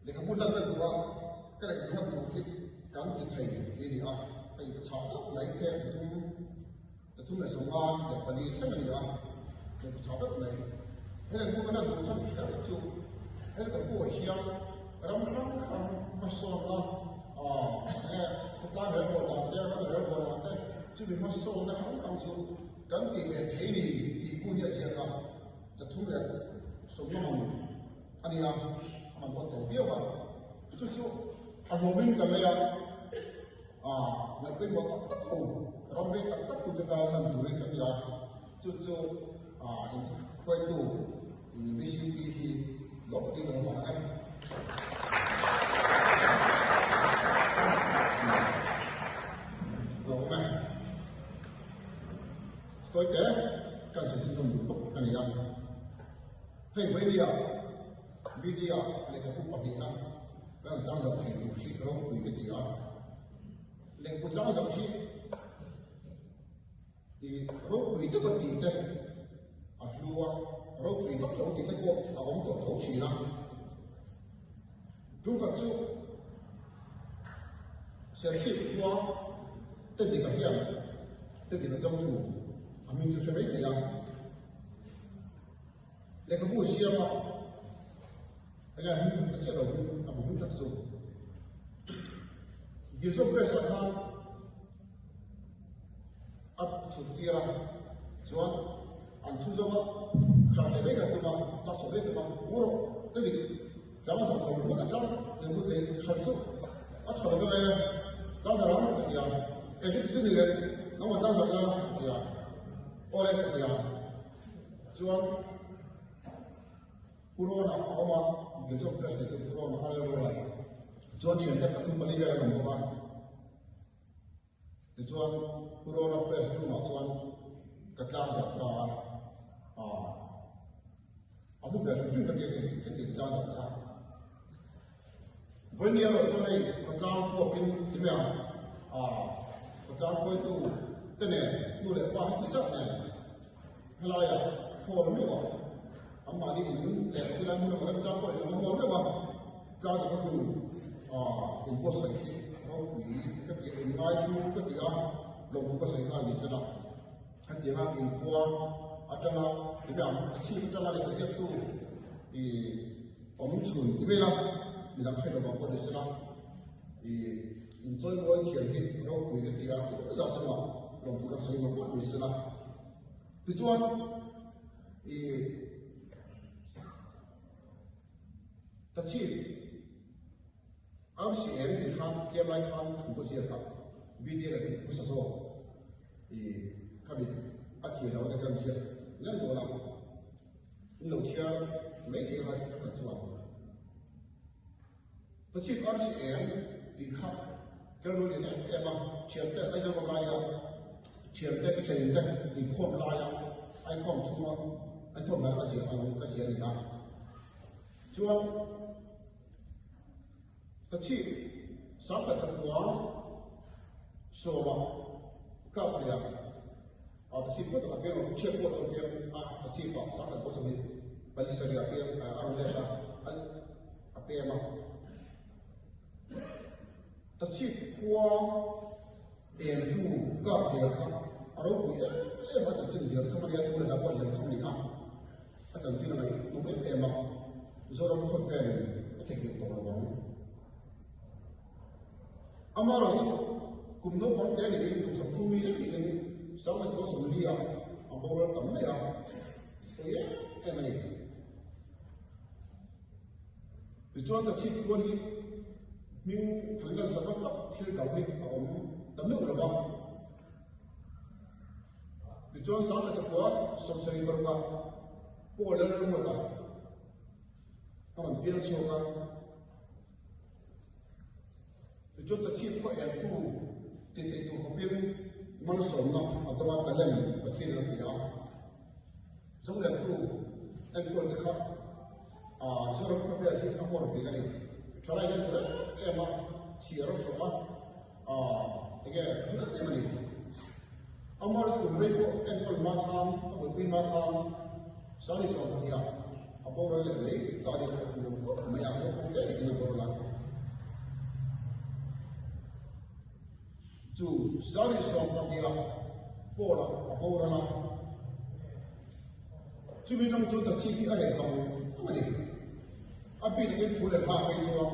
Lehkhabu hlan vel duh a, ka leh hlan tur hi kan ti thei ti a ni a, hei chhah tak mai pheng pathum 354 thleng a ni a, lehkhabu chhah tak mai. He lehkhabu kan hlan tur chhan kher chu he lehkhabu ah hian ram hrang hrang hmasawnna enge khawtlang relbawl dan te, ram relbawl dan te chumi hmasawnna hrang hrang chu kan ti ve thei ni tih hun hi a ziak a, 350 man. A nia, a man pawh a to viau a, chu chu a hlawmin kan lei a, aah ngaih pawimawh tak tak ho, ram veng tak tak tute tan hlan turin ka ti a, chu chu aah inhruaitu VCP hi lawm takin ka lo hman ang e. Lawm e. Tawite kan sawi chhunzawm duh bawk a ni a. Hei Vailia media lehkhabu pahnihna kan rawn tlangzauh thei tur hi ropui ka ti a. Lehkhabu tlangzauh hi i ropui deuh a tih te a hlu a, ropui vak lo tih te pawh a awm tawh tho thin a. Tumkhat chu Serchhip khua Tedika hian Tedika Chawngthu a hming chu hre mai thei a. Lehkhabu siam a, enge a hming ta chiah lo hi a bu hming tak chu. Giljo Press ah khan a chhut tir a, chuan an thu zawng a, hran leh vek a tum a, lak chhuah vek a tum a, u rawh ka dik tlang a zam lo ringawt a tlang lehkhabu leh hran chu a tha lo vek e, tlang zar ang ka ti a, eng chu ti chu ni le, nangmah tlang zar la ka ti a, aw le ka ti a. Chuan Purona a awm a, Gilchawk Press nei tu Purona a rel rual a, chuan thiante pathum pali vel an awm bawk a. Tichuan Purona Press room ah chuan ka tlang zat ta a, ah a hlu ber hrim hrim ka ti a ka ti tlang zat kha. Vawiin erawh chuan hei khawtlang puakin ti mai ang, ah khawtlang hruaitu te nen nu leh pa heti zat nen helaiah hawl meuh a, anmahni in leh khawtilai hmun emaw remchang pawh in lo hawl meuh a, tlang zawk a hun ah inbuatsaih hi ropui ka ti a, inngai hlu ka ti a, lawmthu ka sawi nghal ni chela hetianga inkhua atanga ti mai ang, a chhip atanga lehkha ziaktu ih. Awm chhun ti mai la, midang hre lo vang pawh ni se la, i inchawi mawi thiam hi ropui ka ti a, ti vek zah chungah lawmthu kan sawi mawlh mawlh ni se la. Tichuan, i ta chhip RCM tih khan tlem lai khan thu ka ziak a, BD leh hmasa zawk i khami a thir zo te kan ziak lem dawn a. In lo chhiar mai thei kha ka chuan Pachhip arsi eng tih kha kel rul in em em a, thiante Aizawl laia thiante ka thlenin te inkhawm laia aikhawm chhunga aikhawm dan a zia ang ka zia a ni a. Chuan Pachhip sangkhat chakua sawma kap leh a. A chhip pawh tak a piang a, chhiat pawh chu a piang a, a chhip ah sangkhat pawh sawmhnih pali sarih a piang a rawn let a, a pem a. Ta chhip khua eng tu kap hliah kha a ropui em em a, chanchin zir tham a nia, thu leh hla pawh a zir tham a ni a, a chanchin a ngaihtum em em a, Zoram khawvelin a theihnghilh tawh lo ang. Amaherawhchu, kum naupang te niin kum 30 mi lek niin 1940 ah a boral tam mai a, pawi em em a ni. Tichuan ka chhip kual hi hming han lan sak vak vak thil dang hi a awm ta meuh lo va. Tichuan 1976 ah Paul Lalruata a rawn piang chhuak a. Tichuan ka chhip khaw engtu ti thei tur khawpin malsawmna a dawng a, talent Pathian in a pe a. Zohliantu enkawl te kha Zoram khawvel hi a hmawr bik a ni. Thalai hian duh em em a, chhiar a hlawh a, enge thil em em a ni. Amar kum rei pawh enkawl hma khan, a buaipui hma khan Sani 12 ah a boral leh mai ta a ni pawh a lo khawp mai a, naupang te niin a boral a. Chu Sani 12 ah Paul-a a boral a. Chumi tang chu Tachi hi a reh vang vang a ni. A bik takin thu leh hla phei chuan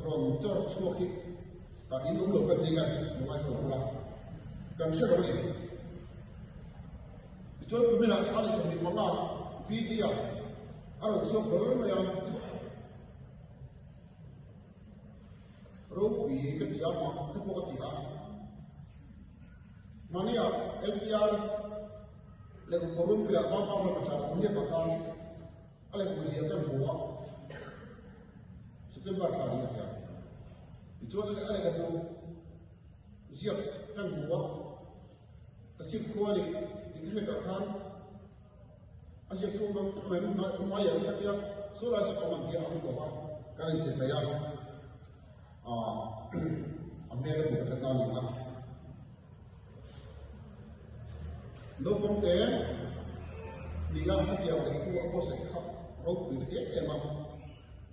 rawn chawr chhuak hi a in awm lo kan ti nge ngai ka lo la kan hre lo a ni. Tichuan kuminah Sali 25 BD-ah a rawn chhuak hlawl mai a. Ropui ka ti a, mak te pawh ka ti a. Mahnia LPR leh Upa Runpuia Vangpang ram a char awm hian khan a lehkhabu zia kan hmu a, September thla niin a hria. Tichuan a lehkhabu ziak kan hmu a, ka chhip khua ni tih ka hriatah khan a ziaktu mai ang ka tia, saw lai saw awm ang tia a hmu bawk a, kan inchep mai a, a hmel a hmu ka that na a ni a. Naupang te nia hetiang leh pu a buatsaih kha ropui ka ti em em a,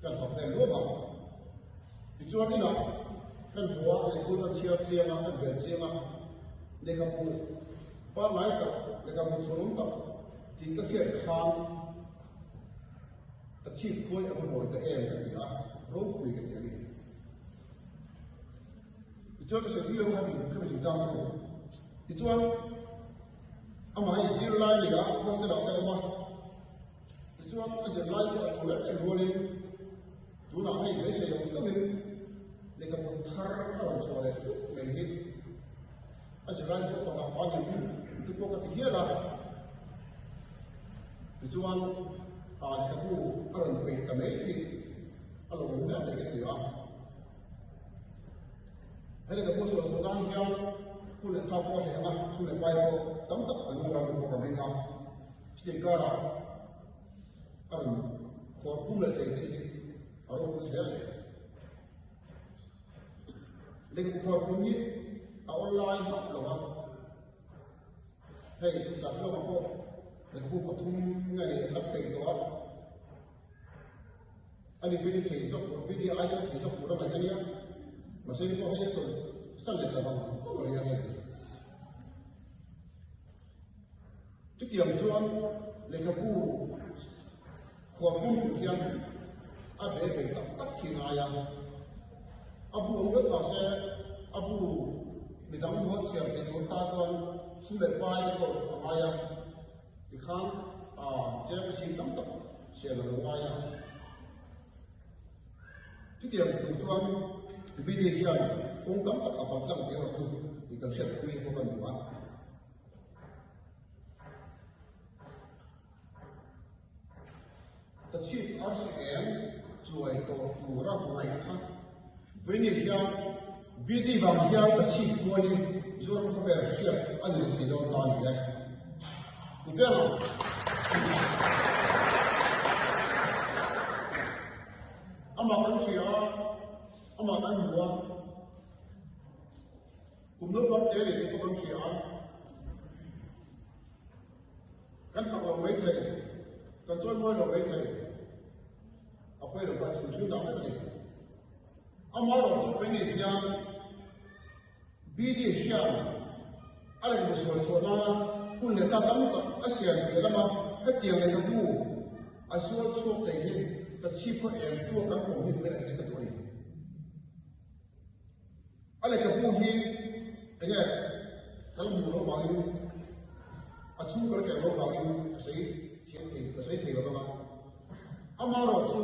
kan fak vel luam a. Tichuan inah kan hmu a, lehkhabu kan chhiar chiang a, kan bel chiang a, lehkhabu pangngai tak, lehkhabu chhunawm tak tih ka hriat khan ka chhip khuai a va mawi ta em ka ti a, ropui ka ti a ni. Tichuan ka sawi lo kha khami chungchang chu. Tichuan amah hi zirlai nei a, hostel ah te a awm a. Tichuan a zirlai pawh a thu em em rualin tunah hei beisei lo deuhin lehkhabu thar a rawn chhuah leh thut mai hi a zirlai pawh pakhat pa ni chu pawh ka ti hial a. Tichuan lehkhabu a rawn peih ta mai hi a lo awm hle mai ka ti a. He lehkhabu suah suah nan hian hun leh tha pawh a hleh ang a, chhun leh pai pawh tam tak an ram bawk ang ring a. Chutiang karah a rawn khuar pum leh thei te hi a ropui hle a ni. Lehkhabu khuar pum hi a awlai hauh lo va, hei Satlawma pawh lehkhabu pathum nge ni a peih tawh a. Ani pawhin thei zawk tur, video ai chuan thei zawk tur a ngaih a nia. Mahse ni pawh hei a chawlh san leh ta vang vang a ria hei. Chutiang chuan lehkhabu khuar pum tur hian a be ve tak tak hi ngai a. A bu awm vek mahse a bu midang huat chhiar thei tur ta chuan sum leh pai te pawh a ngai a. Tikhan cheng sin tam tak siam a lo ngai a. Chutiang tur chuan Bidi hian kawng tam tak a paltlang tih erawh chu i kan hriatpui bawk a ni a. Ta chhip arsi eng chuai tawh tura ngaih kha Vini hian Bidi vang hian ta chhip khua hi Zoram khawvel hriat a ni thei dawn ta a ni e. Ku Bela. Amah kan hria a, amah kan hmu a. Kum naupang te leh te pawh kan hria a. Kan fak lo mai thei, kan chawi mawi lo mai thei. A pawi lo kha chhun thil dah vek a ni. Amaherawh chu Penny hian BD hian a lehkhabu sual chhuah nana hun leh ta tam tak a siam piah lama hetiang lehkhabu a sual chhuak thei hi ka chhip khaw eng tua kan awm hi pawhin a hre ka duh a ni. A lehkhabu hi enge kan hmuh loh vangin a chhung kan keng loh vangin ka sawi thiam thei ka sawi thei lo vang a. Amaherawh chu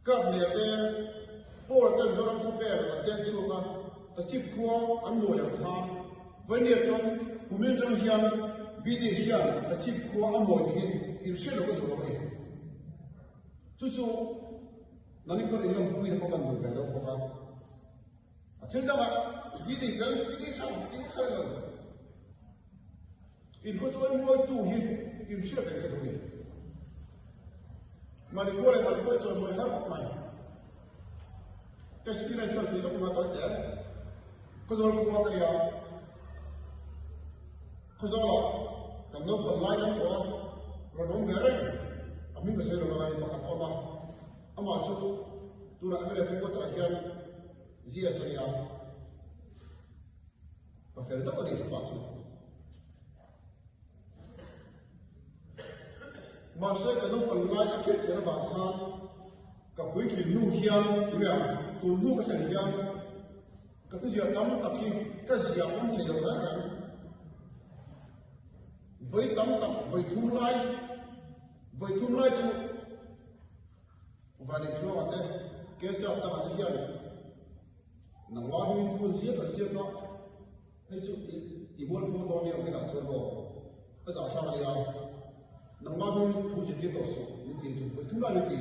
Kap leh te Paul ten Zoram khawvel an tel chhuak a, Tachip khua an mawi ang khan Vawini chuan kumin atang hian BD hian Tachip khua a mawi tih hi inhriat loh ka duh lo a ni. Chu chu Nani pawn in lawmpui na pawh kan duh ve deuh bawk a. A thil dangah BD fel, BD tha tih kha lo. In khaw chuan mawitu hi in hriat reng ka duh ni. Mahni khua leh mahni khua i chawi mawi har khawp mai. Experience kan sawi lawk anga tawi teh. Khawzawl khua ka nia. Khawzawlah kan naupang lai lam tawh a, rawn awm ve reng. A hming ka sawi lo lai pakhat a awm a, amah chu tunah MLA headquarter ah hian GS a nia. Ka fel deuh a ni tupah chu. Mahse ka naupang lai a hriat chian avang khan ka puitlin hnu hian tunge ang tun hnu ka thlen hian ka thuziah tam tak hi ka ziah awm thei lo reng reng. Vawi tam tak vawi thum lai vawi thum lai chu Vanintluanga te Kesap tangah te hian nangmah hmingin thu an ziak an ziak a. Hei chu i mual pawh dawn nia kinah chuan aw a zah hrang a nia, nangmah hming thu zirtir tawh suh min ti chu vawi thum lai min ti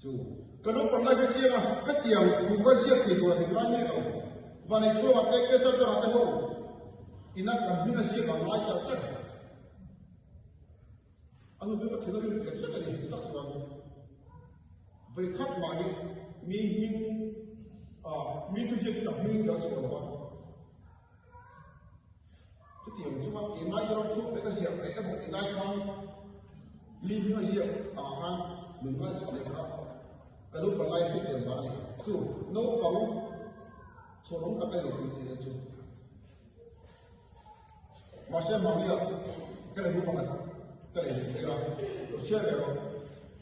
chu ka naupang lai kha chiang a, ka tiang thu kha ziak thei tur a ni ngai miah lo, vanei thluangah te Kesar dangah te ho ina kan hming a ziak ang ngai char char. A nu hming a thil a rim lek lek a ni tak chuan vawi khat mah hi mi hming ah mi thuziak hi ka hming dal chhuah lo a, chutiang chunga keimah i rawn chhuak leh ka ziak leh emaw tih lai khan mi hming a ziak ah khan min ngaithla leh kha ka naupang lai hriat chian vang a ni. Chu naupang chhuanawm tak a ni tih chu. Mahse Maria ka lei bu pakhat ka lei leh thei a, lo chhiar ve rawh,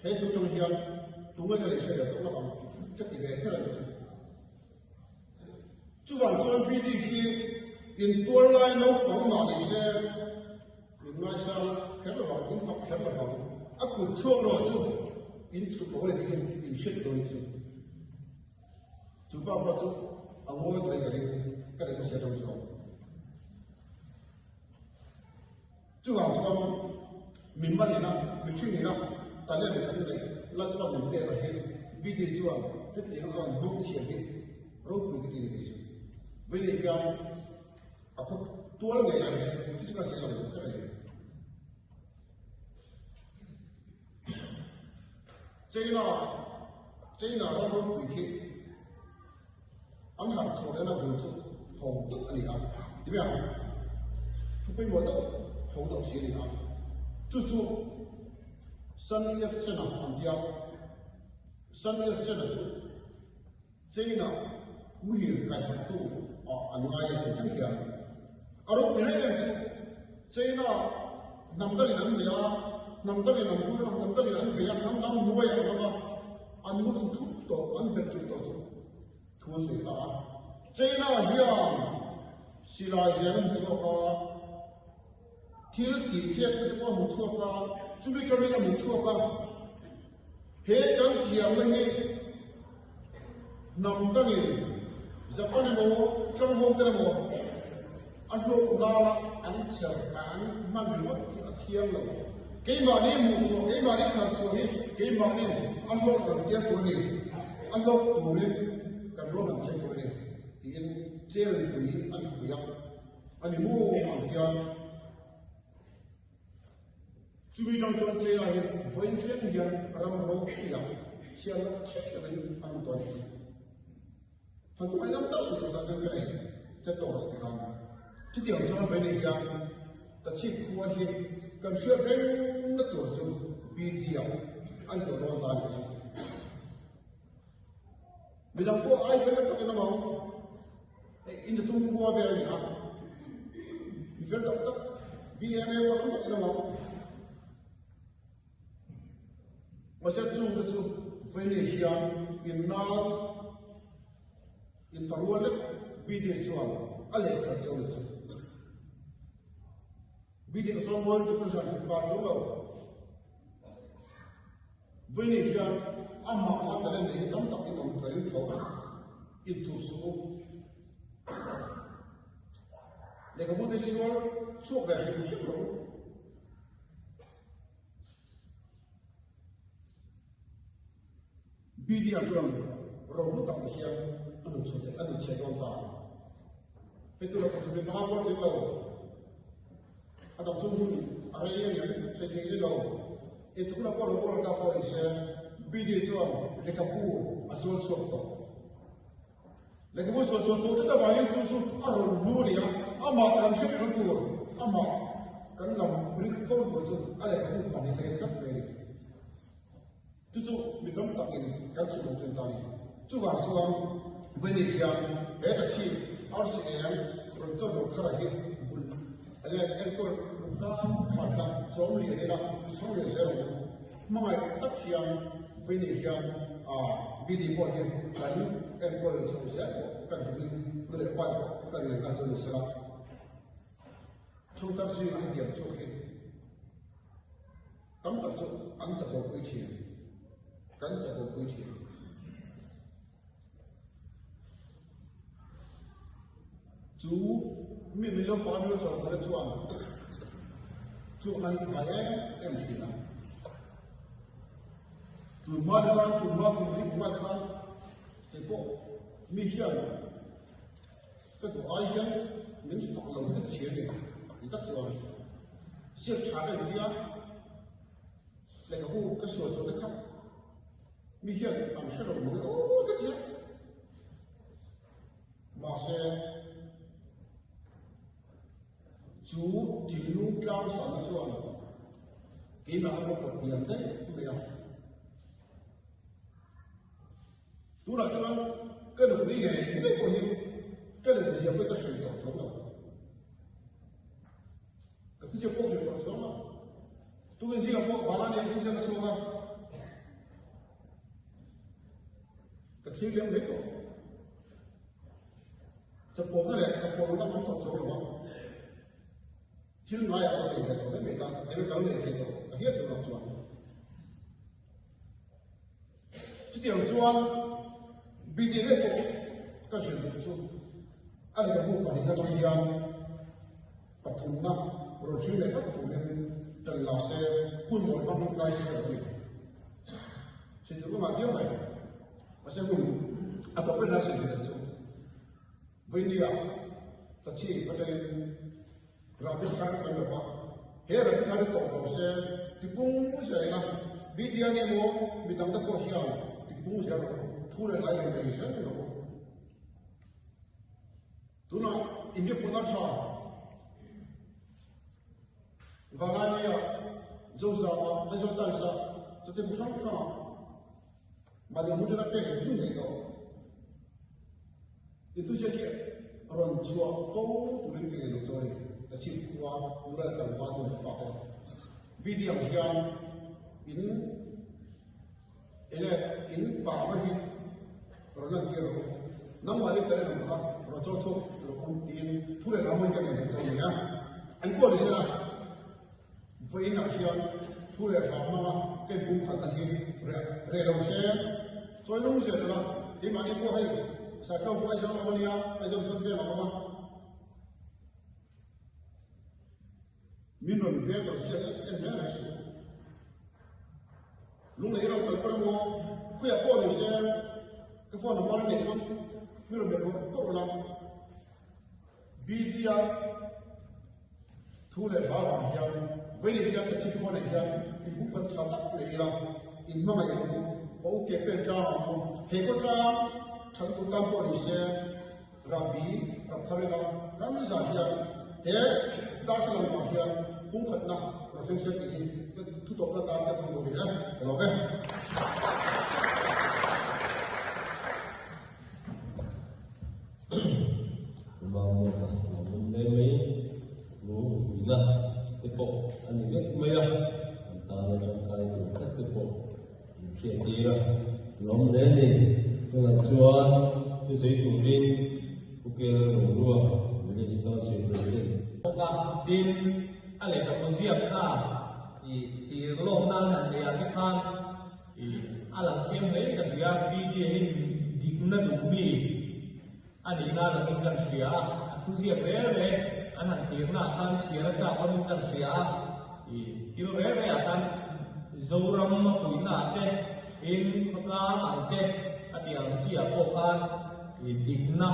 he thu chang hian tunge ka lei hre ve tawh lawk ang ka ti ve kher a ni chu. Chuvang chuan BD khi intuar lai naupang mah ni se min ngaisang kher lovang, in fak kher lovang, a kut chhuak rawh chu in thluk lo a ni tiin in hriat dawn ni chu. Chu pa pawh chu a ngawi tawhin ka ring, ka leh hmasa ṭang chuang. Chuvang chuan mi malina, mihring ina talent kan neih Lalpa min pek a hi BD chuan hetiang a rawn hmang chhiam hi ropui ka ti ni kei chu. Vei hian a khaw tual ngei ah hian engti chu ka sawi lo kher a ni. China, China ram ropui khi an harh chhuah lehna bul chu ho deuh a ni a, ti mai ang, thu pawimawh deuh ho deuh si a ni a, chu chu Sun Yat-sen-a an ti a, Sun Yat-sen-a chu China muhil kaiharhtu ah an ngai a tih thleng hian a ropui reng em chu China hnam dangin an bei a, hnam dangin an vur a, hnam dangin an bei a, hnam dang hnuaiah an awm a, an mu inthup tawh, an bet ṭul tawh chu thu an sawi ta a. China hian silai zel a hmu chhuak a, thil tih chiat te pawh a hmu chhuak a, chumi ka ring a hmu chhuak a. He kan thiamna hi hnam dangin Japan emaw Tlangho te emaw a hlawk nana an chher an hman ringawt hi a thiang lo. Keimahni hmuhchhuah, keimahni tharchhuah hi keimahnin a hlawk kan tia tur a ni, a hlawk turin kan ruahman thiam tur a ni tiin chair mipui an fuih a, a ni maw ang hian. Chumi tang chuan China hi vawiin thleng hian ram ropuia chhiar loh thei lovin an awm tawh a nih chu. Than tumah lam deuh suh tur chuan ka nei che tawh rawh ti khan. Chutiang chuan vawiin ah hian Tachhip khua hi kan hriat reng na tur chu BD ah a ni tawh dawn ta a nih chu. Midang pawh ai fel tak in awm ang. In zatum khua vel a ni a. Mi fel tak tak BMA pawh tam tak in awm ang. Mahse chung te chu Veni hian in nau in farual lek BD chuan a lehkhat chu a ni chu. BD ka chuan mawi lutuk in hran hran pa chu lo. Vawini hian amah a talent nei hi tam tak in awm ka ring tho inthuh suh u. Lehkhabu te sual chhuak ve hrim hrim rawh u. BD-a chuan rohlu tak ni hian a nu chhuah a nu chhiat dawn ta. Hei tura kum 15 pawh tling lo. A dang chu hun a rei a niang sawi thei ni lo. Intukna pawh lo kawl ta pawh ni se, BD chuan lehkhabu a zual chhuak tawh. Lehkhabu sual chuan chu chuta vangin chu chu a rawn hlu a ni a, amah kan hriat reng tur, amah kan lam rik fo tur chu a lehkhabu pahnih te hian tlat mai a ni. Chu chu mi tam takin kan thih lo chuan ta a ni. Chuvang chuan Vawini hian he ta chhip arsi eng rawn chaw hnawh thar a hi bul a leh enkawl hlan hlan ila chawm lian ila ti chhang lian zel ang u. Hmangaih tak hian Vawini hian BD pawh hi kan enkawl chho zel pawh kan duhin nu leh pa pawh kan ngen nghal chu ni sela. Thangthar zingah hetiang chhuak hi Tam tak chu an chapopui thin, kan chapopui thin. Chu mi min lo fa mi lo chawp na chuan tlukna hi ngai em em thin a. Tun hma te khan, tun hma kum hi kum ah te khan kei pawh mi hian ka duh ai hian min fak lo hi ka ti thin a ni. Ni tak chuan ziak tha ka inti a, lehkhabu ka sual chuan te kha mi hian an hre lo mang e aw ka ti a. Mahse, chu thinlung tlang sanna chuan keimah ka pawh hniam daih mai a. Tunah chuan ka nupui ngei ngei pawh hi ka lehkha ziah pawh hi ka hrilh tawh chuang lo. Ka thuziak pawh hrilh tawh chuang lo. Tukin zingah pawh Bala nen thuziak a chhuak a, ka thlir liam mai tawh. Chapawhna leh chapawhna awm tawh chuang lo a, thil ngaiah ka lo nei ve tawh mai mai ta, eng ka lo nei thei tawh ka hiat tunah chuan. Chutiang chuan BDA pawh ka hrilh duh chu a lehkhabu pahnihna atang hian pathumna rawn hrilh leh vat turin ṭan la se, hun mawi hmang hmang kai se ka lo ni. Hrilh duh ka ngah viau mai. Mahse hun a tawp ber lai sawi ve chu Vawinia Tachi atangin Rahbi thar kan lo a, he rahbi thar hi tawp lo se tipung zel ila, BDN emaw midang te pawh hian tipung zel rawh u, thu leh lai rawn nei zel rawh u. Tunah India pawhna tha Vanlainia, Zozama, Aizawl Times-a chanchin hrang hrangah mahni hmun a pek zung zung thei tawh. Enthusiast hi rawn chhuah fo turin ka ngei lo chu a ni. Ka chhip khua nula leh tlangval nu leh pa te video ang hian in enge in pa na hi rawn lan tir rawh u. Nangmah leh ka rinawm kha rawn chawr chhuak rawh u tiin thu leh lam hawn ka ngei lo chu a ni a. An pawh ni sela vawiinah hian thu leh hla hmanga ka inpum khatna hi reh reh lo se. Chawi lung zel ula, keimahni pawh hei Saiklo pawh Aizawl a awm a nia, Aizawl chuan veng a awm a. Min rawn veng rawn siat en reng reng suh. Lunglei rawn kal pawh emaw, khawiah pawh ni se, ka phone number a neih pawn min rawn be pawh pawh ula. BD-a thu leh hla vang hian vawiin hian ka chhip khawnah hian inhmuh kan tha tak leh ila, in hmangaih ang u, ka u ke pen tlang ang u, he khaw tlang than tur tan pawh ni se, rahbi rap thar ila, kan zah hian he darthlalang vang hian pumkhatna rawn thleng se tih hi ka thutawpna tan ka hmang duh rih e, ka lawm e. Mamawh a lo awm hle mai, lung vuina te pawh a ni vek mai a, an tana tangkai tur tak te pawh an hriat tir a, lawm hle a ni. Tunah chuan thusawi turin Pu Kel Rorua Village Township President. Bawk a, tin a lehkhabu ziak kha ih thlir lawkna an han neih ah te khan ih a lang chiang hle in ka hria, BD hi dikna duh mi A nihna langin kan hria a, a thuziak rel reh an han thlirnaah khan chhiar a chak awmin kan hria a, ih thil rel rehah khan Zoram a fuihnaah te, tin khawtlang ang te a tih ang chiah pawh khan ih dikna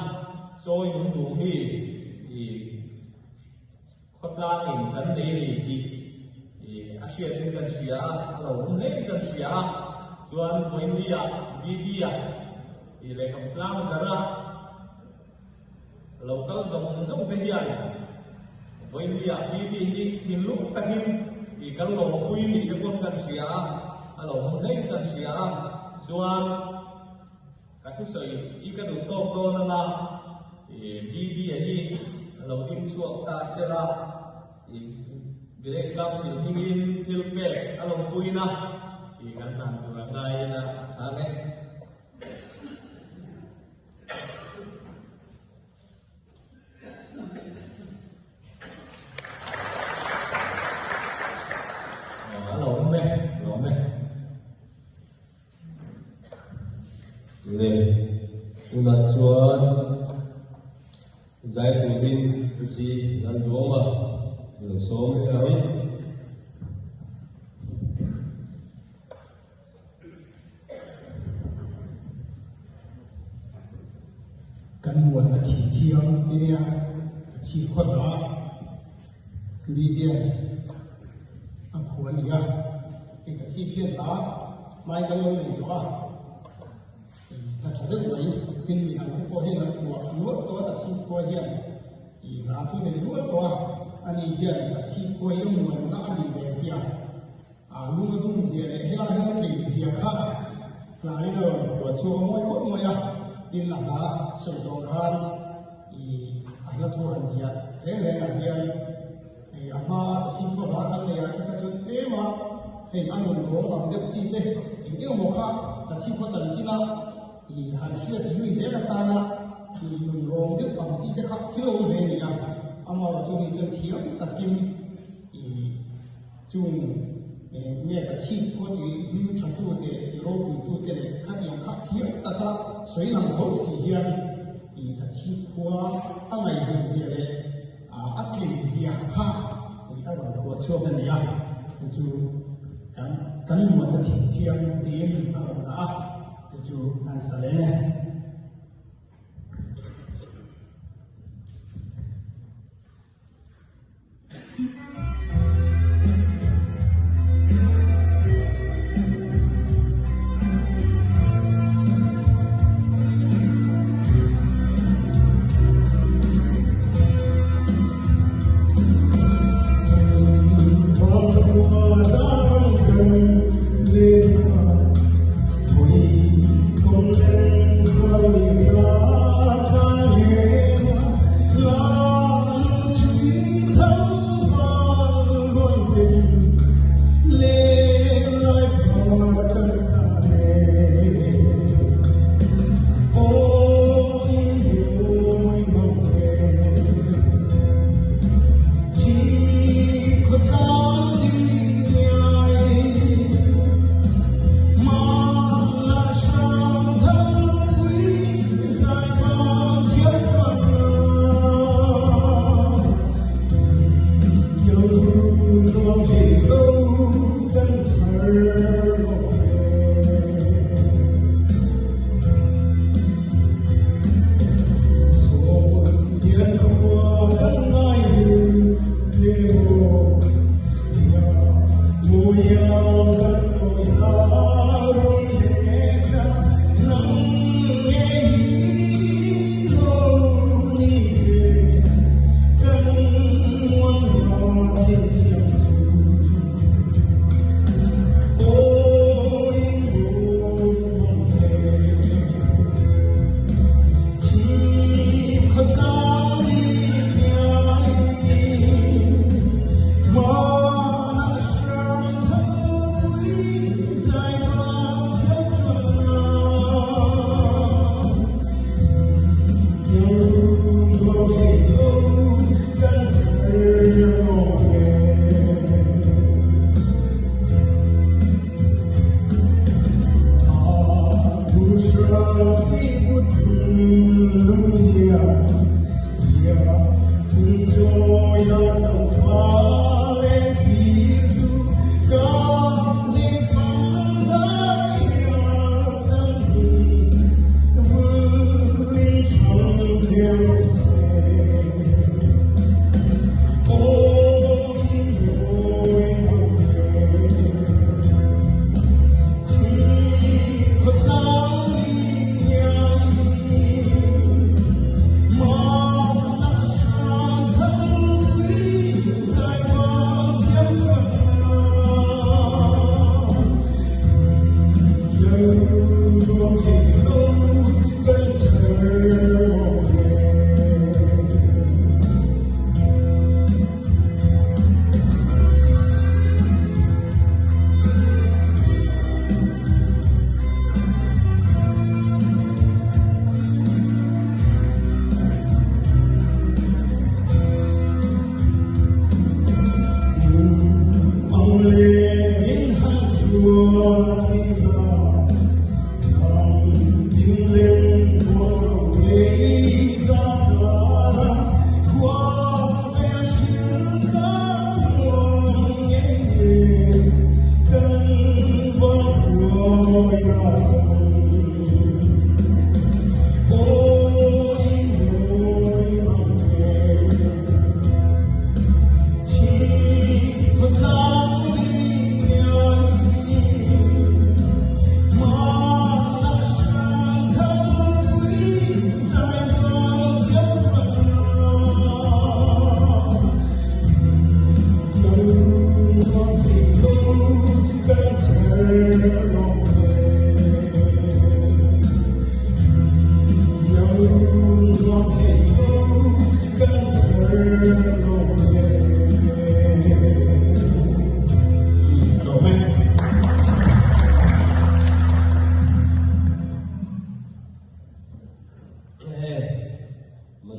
chawi nung duh mi ih khawtlangin kan nei a ni tih ih a hriatin kan hria a, a lo awm hlein kan hria a, chuan Vawiinni-ah BD-ah ih lehkhabu tlang zarh a. Lo kal zawng zawng te hian vawinia PD hi thinlung takin i kan lawmpui tih te pawn kan hria a, a lo hmu hleng kan hria a, chuan ka thusawi i ka duh tawk dawn anga PD a hi a lo ding chhuak ta sela i Village Council hmingin thil pek a lawmpuina i kan hlan tur a ngaiin a chhang e. A lo awm e, a lo awm e. Le, tunah chuan zai turin Rusi Lalduama lo sawm leh ang. Kan muanna thing thiang te nia ka chhip khawt a, Lydian a phu a ni a, hei ka chhip hian ta hmai kan lo nei tawh a, hla tha deuh mai tin mi dang te pawh hian an phuah nual tawh a ka chhip khua hian ih hla chu nei nual tawh a, ani hian ka chhip khua hi a muanna a nih ve zia. A lung a dum zia leh helai hian tlei zia kha hlaiin a rawn phuah chhuak a mawi khawp mai a, tin a hla sawi tawh khan ih a hla thu han ziah reng rengah hian hei a hma a chhingkaw hla kan neih ah te kha chuan tlem a hei a nun rawng ang deuh chi te eng eng maw kha ka chhingkaw chanchin a ih han hriat zui zel atana ih nun rawng deuh ang chi te kha thil awm ve a ni a, amaherawhchu ni chuan thiam takin ih. Chung nge ka chhip khawt i hming tha tu te, i ropui tu te leh khatiang kha thiam taka sawi lang tho si hian i ka chhip khua a ngaihhlut zia leh a tlei zia kha i a rawn phuah chhuak a ni a, chu chu kan kan muanna thing thiang tiin a rawn dah a, chu chu an sa leng e. Man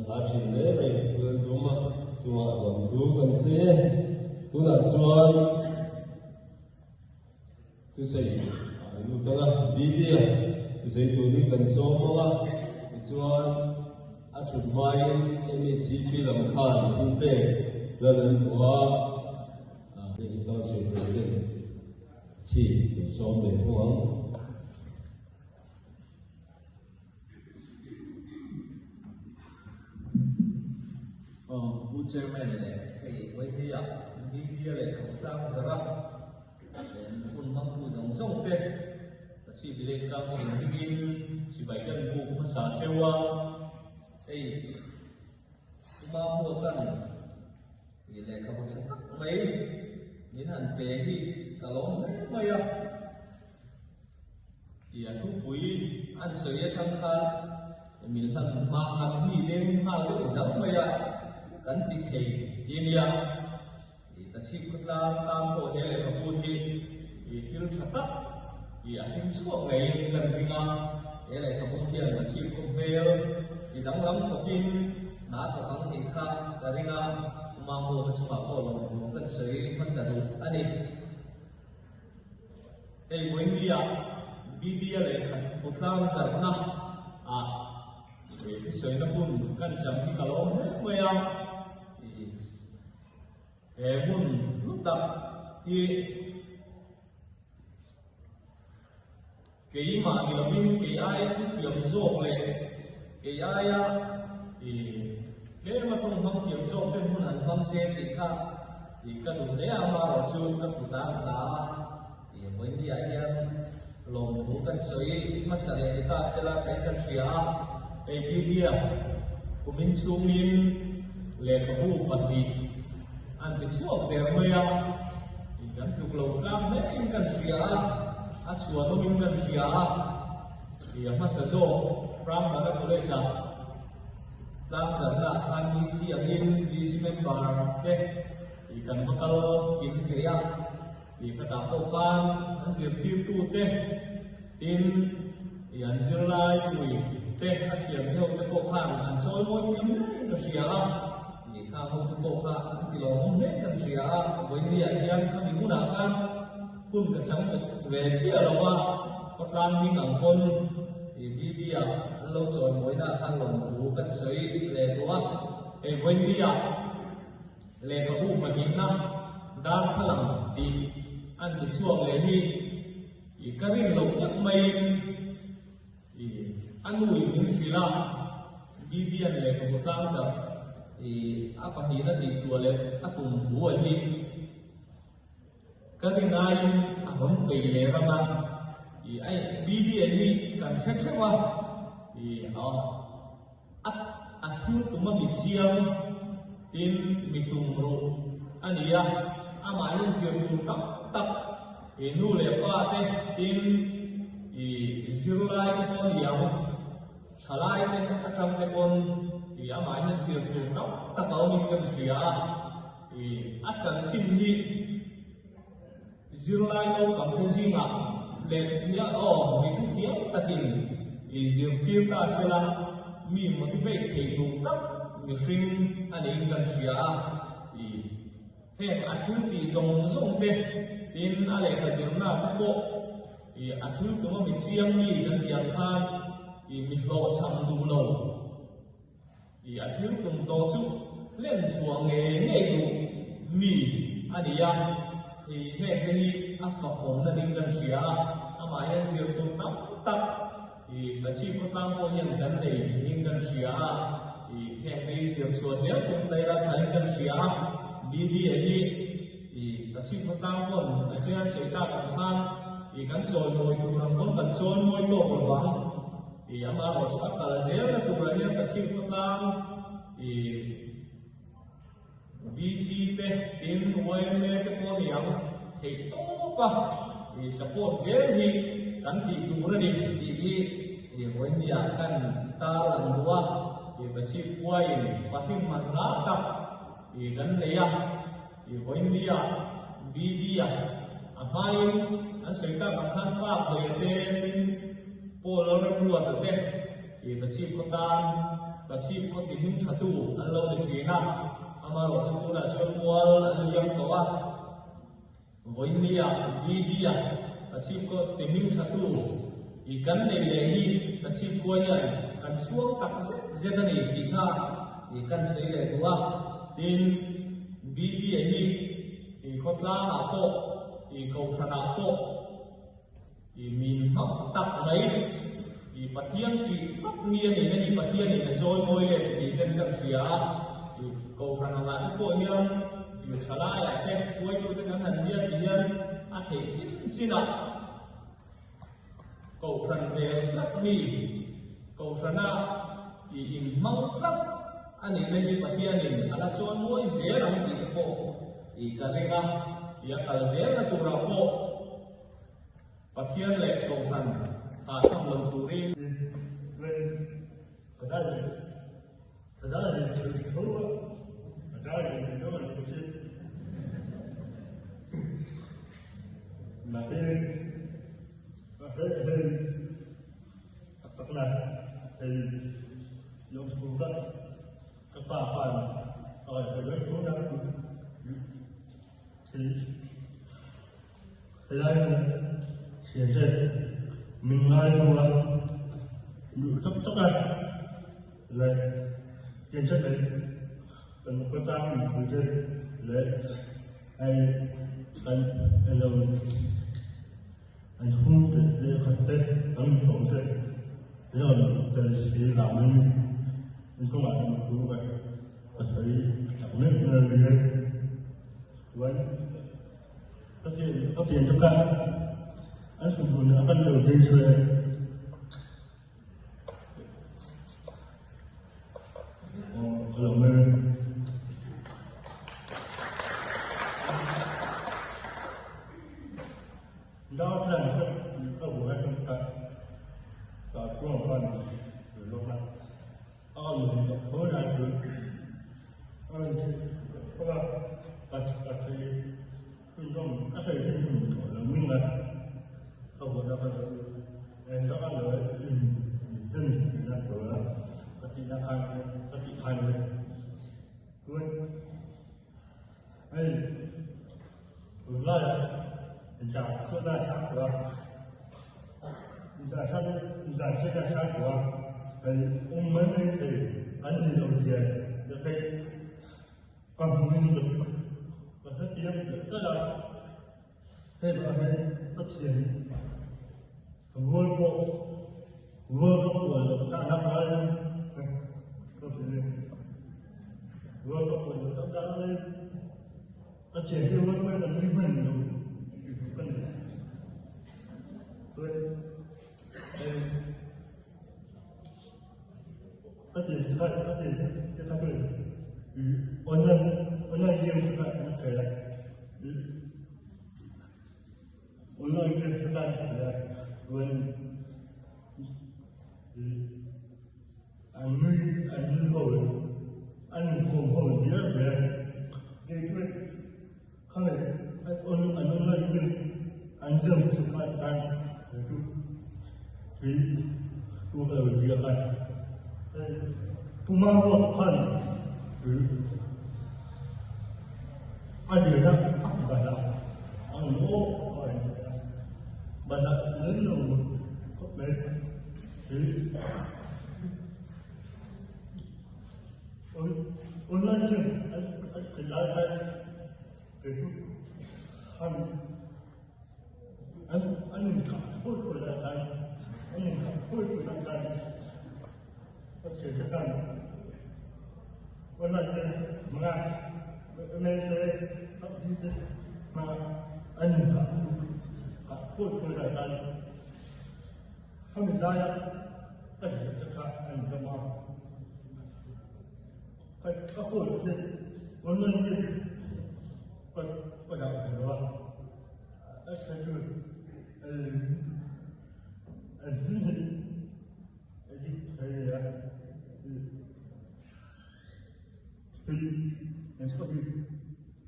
hla thin hle mai Lal Duma chungah lawmthu kan sawi e. Tunah chuan thusawi a lut ang a, Bidia thusawi turin kan sawm ang a, tichuan a thut hmain MECP lam khan thilpek lan an duh a, Village Council President chhip kan sawm ve thung ang. Pu Chairman leh hei Vaihleia media leh khawtlang zara hun hmangtu zawng zawng te Lasi Village Council hmingin chibai kan buk hmasa cheu a, hei Uma Hmuakan tih lehkhabu tha tak mai min han pe hi ka lawm hle mai a. Tia thupui an sawi atang khan min hlan hma khan mi leng nghal deuh zang mai a kan ti thei ti a nia. Ta chhip khawtlang tan pawh he lehkhabu hi thil tha tak a hlim chhuak ngeiin kan ring a. He lehkhabu hian ta chhip khaw hmel ti danglam khawpin hna thawk ang tih kha ka ring a, Mamawh ka chungah pawh lawmthu kan sawi hmasa duh a ni. Hei Vawinia media lehkhat kutlang zarhna ah thusawina hun kan chang hi ka lawm hle mai a, he hmun hlu tak hi keimah ni lovin kei aia thuthiam zawk leh kei aia tlema tawng hmang thiam zawk ten hun an hmang se tih kha ka duh hle a, amaherawhchu ka kut a an tla a, Vawinia hian lawmthu kan sawi hmasa leh ni ta sela thain kan hria a, hei media kumin chhungin lehkhabu pahnih an ti chhuak der mai a, kan tluk lo tlang hlein kan hria a, a chhuanawmin kan hria a, a hmasa zawk Pramlana College-ah tlangzarhnaah khan VC angin VC member te kan va kal kim thei a, khatah pawh khan an zirtirtute tin an zirlai pui te a thiam deuh te pawh khan an chawi mawi thiam hlein ka hria a, khang ho te pawh kha an ti lawmawm hlein kan hria a, vawinia hian khami hunah khan hun ka chang ve chiah lo a, khawtlang hming ang pawn media an lo chawi mawina khan lawmthu kan sawi leh duh a, hei vawinia lehkhabu pahnihna darthlalang tih an ti chhuak leh hi i ka rin loh deuh maiin i a nuin min hrilh a, Vivian lehkhabu tlangzarh i a pahnihna tihchhuah leh a tum thu a hi ka rin aiin a rawn peih leh ram a, i ai Vivian hi kan hre theuh a, i a a thil tum a mi chiang tin mi tum ruh a ni a, amah hian zir tur tak tak i nu leh pa te tin i zirlai te pawh a ni ang, thalai te atang te pawn i amah hian zir tur tam tak a awmin kan hria a, i a chanchin hi Zirlai naupang te zingah lehkhathiam aw mi thuthiam takin i zirtir ta sela mi motivate thei tur tak mihring a niin kan hria a, i heng a thil tih zawng zawng te tin a lehkha zirna te pawh i a thil tuma mi chiang mi kan tih ang khan i mi hlawhchham duh lo. I a thil tum tawh chu hlen chhuah ngei ngei duh mi a ni a, hei heng te hi a fakawmna ding kan hria a, amah hian zir tur tam tak i Kachhip khawtlang pawh hian kan nei ding kan hria a, i heng te hi zir chhuah zel tum ta ila thain kan hria a, BDA hi i Kachhip khawtlang pawn a chian sei tak ang khan i kan chawimawi tur ang pawn kan chawimawi tawk lo vang. I amaherawh chu a kal zel na turah hian ka chhip khawtlang i VC te tin YMA te pawh a ni ang theih tawp a i support zel hi kan tih tur a ni tih hi i vawinia kan tar lang duh a, i ka chhip huaiin fahlim man hla tak. I kan nei a, i vawiinnia BD-a a hmain an sawi tak ang khan kap leh te tin Paul Lalremruata te i Tachhip khaw tan Tachhip khaw ti hming thatu an lo ni thin a, amaherawhchu tunah chuan mual an liam tawh a. Vawiinnia BD-a Tachhip khaw ti hming thatu i kan nei leh hi Tachhip khua hian kan chhuang tak zet zet a ni tih kha i kan sawi leh duh a. Tin, BD-a hi i khawtlangah pawh, i kohhranah pawh i min hmak tak mai, i Pathian ṭih tlat mi a nihna hi Pathianin a chawimawi leh tih ten kan hria a. I kohhran angah te pawh hian i ṭhalaiah te hruaitute kan han biak ti hian a theih chin chinah Kohhran vel tlat mi, Kohhrana i inhmang tlat a nihna hi Pathianin a la chuan mawi zel ang tih te pawh i ka ring a, i a kal zelna turah pawh Pathian leh Kohhran thahtham lo turin.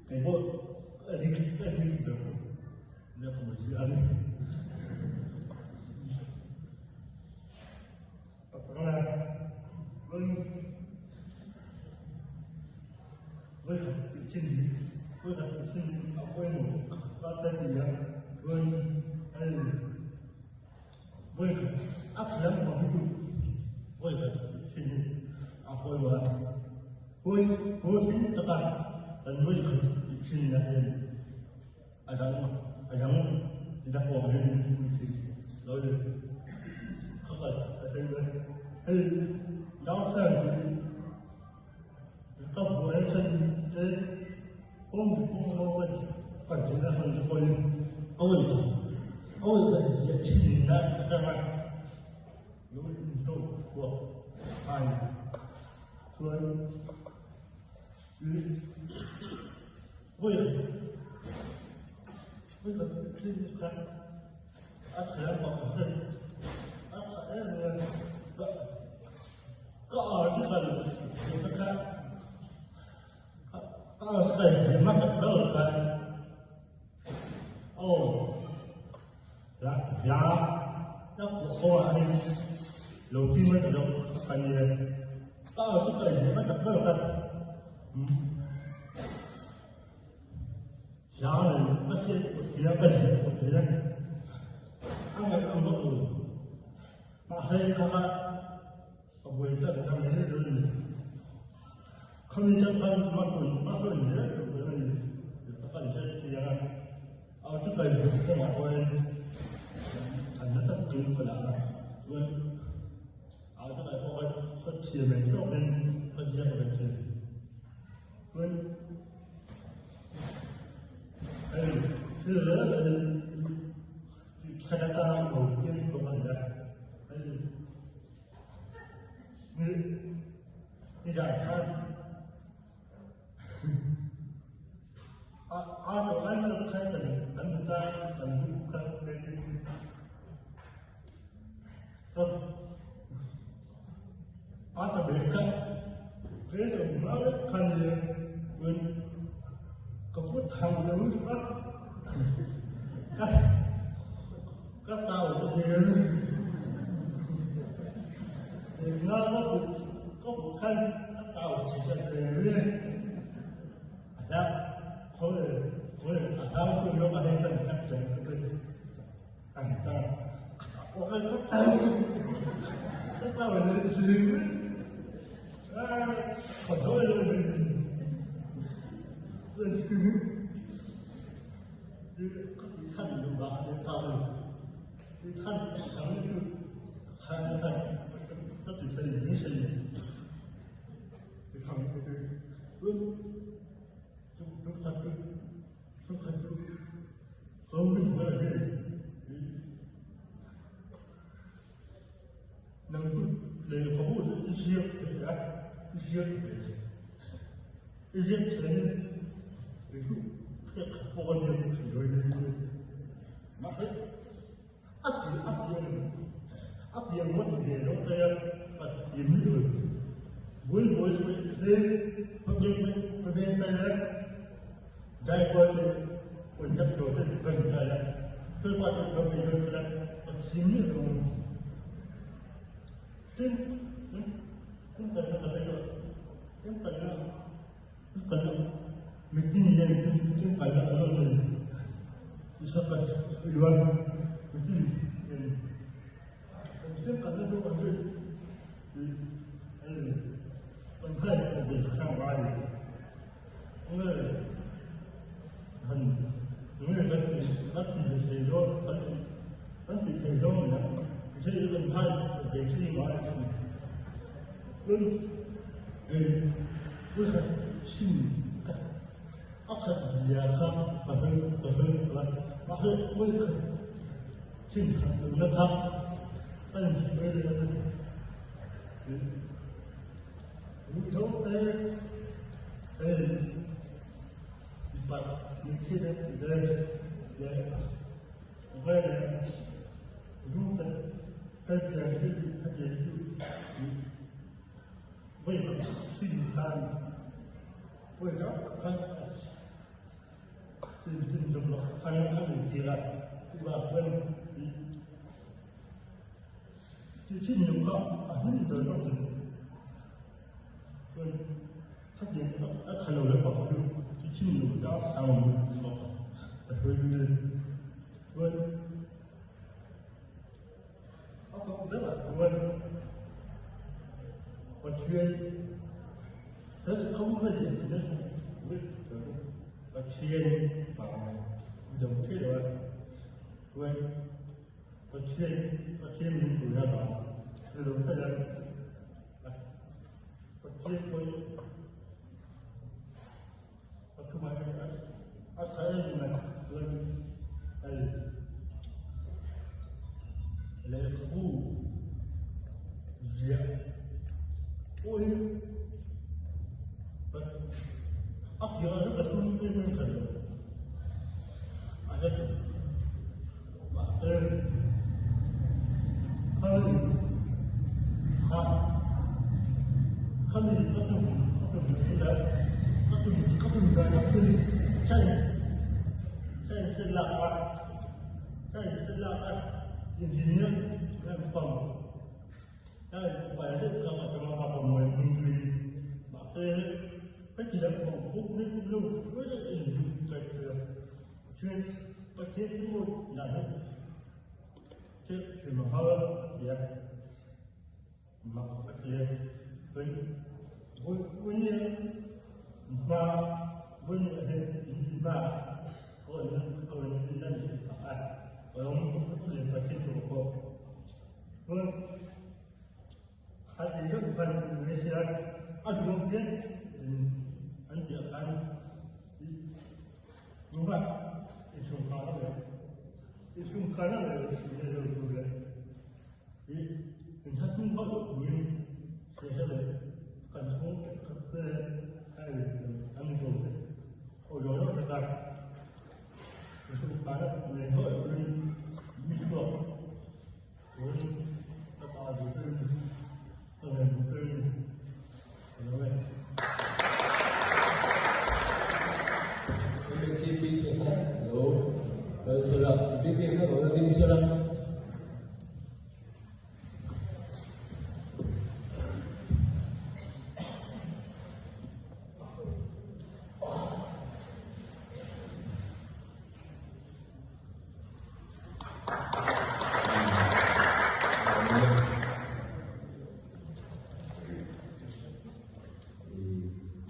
Kei pawh a ring a ring ber nia ka hmu a ni.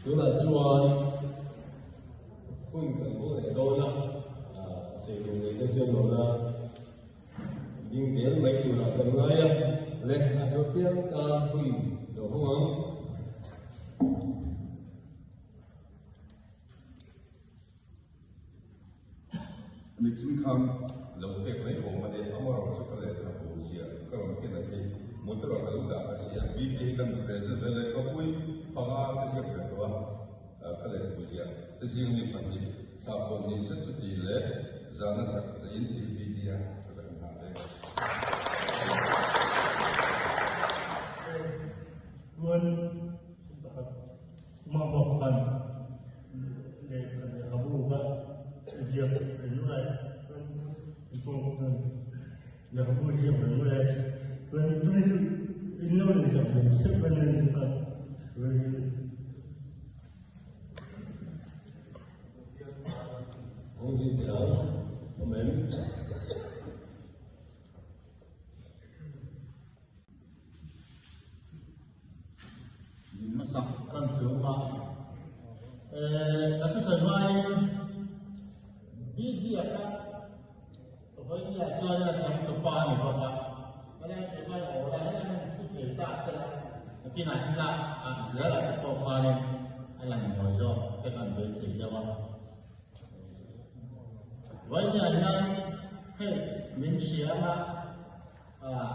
Tunah chuan hun kan hmang leh dawn a, sawi tur nei te chuan lo la ding zel mai turah kan ngai a, le a hnu piang tan hun lo hawng ang. Nichin khan lo pek mai awm a ni, amaherawh chu ka lehkhabu ziah ka rawn ken a hi motor ah ka lo dah a si a, BK hi kan present vel lehkhapui panga ka ziak ve tawh a, ka lehkhabu ziah te zing ni pahnih thla pawh ni zet chuti leh zana zak zahin ti hi BK a ka la nghal e. Chuan pakhat Mah bawk khan lehkhabu kha ziak reng lai chuan lehkhabu ziak reng lai chuan tui chu in lo nei sak ve hrep a ni kha. Hong Jin Tiang, awm em? Min hmasak kan chung a, ka thusawi hmain Biblia kha vawinia chuan a changtupa a ni bawk a, helai thu hmai awrah hian an thu thei ta sela, nakinah thila ah zelah te pawh khanin a lang mawi zawk te kan beisei deuh a. Vawinia hian hei min hria anga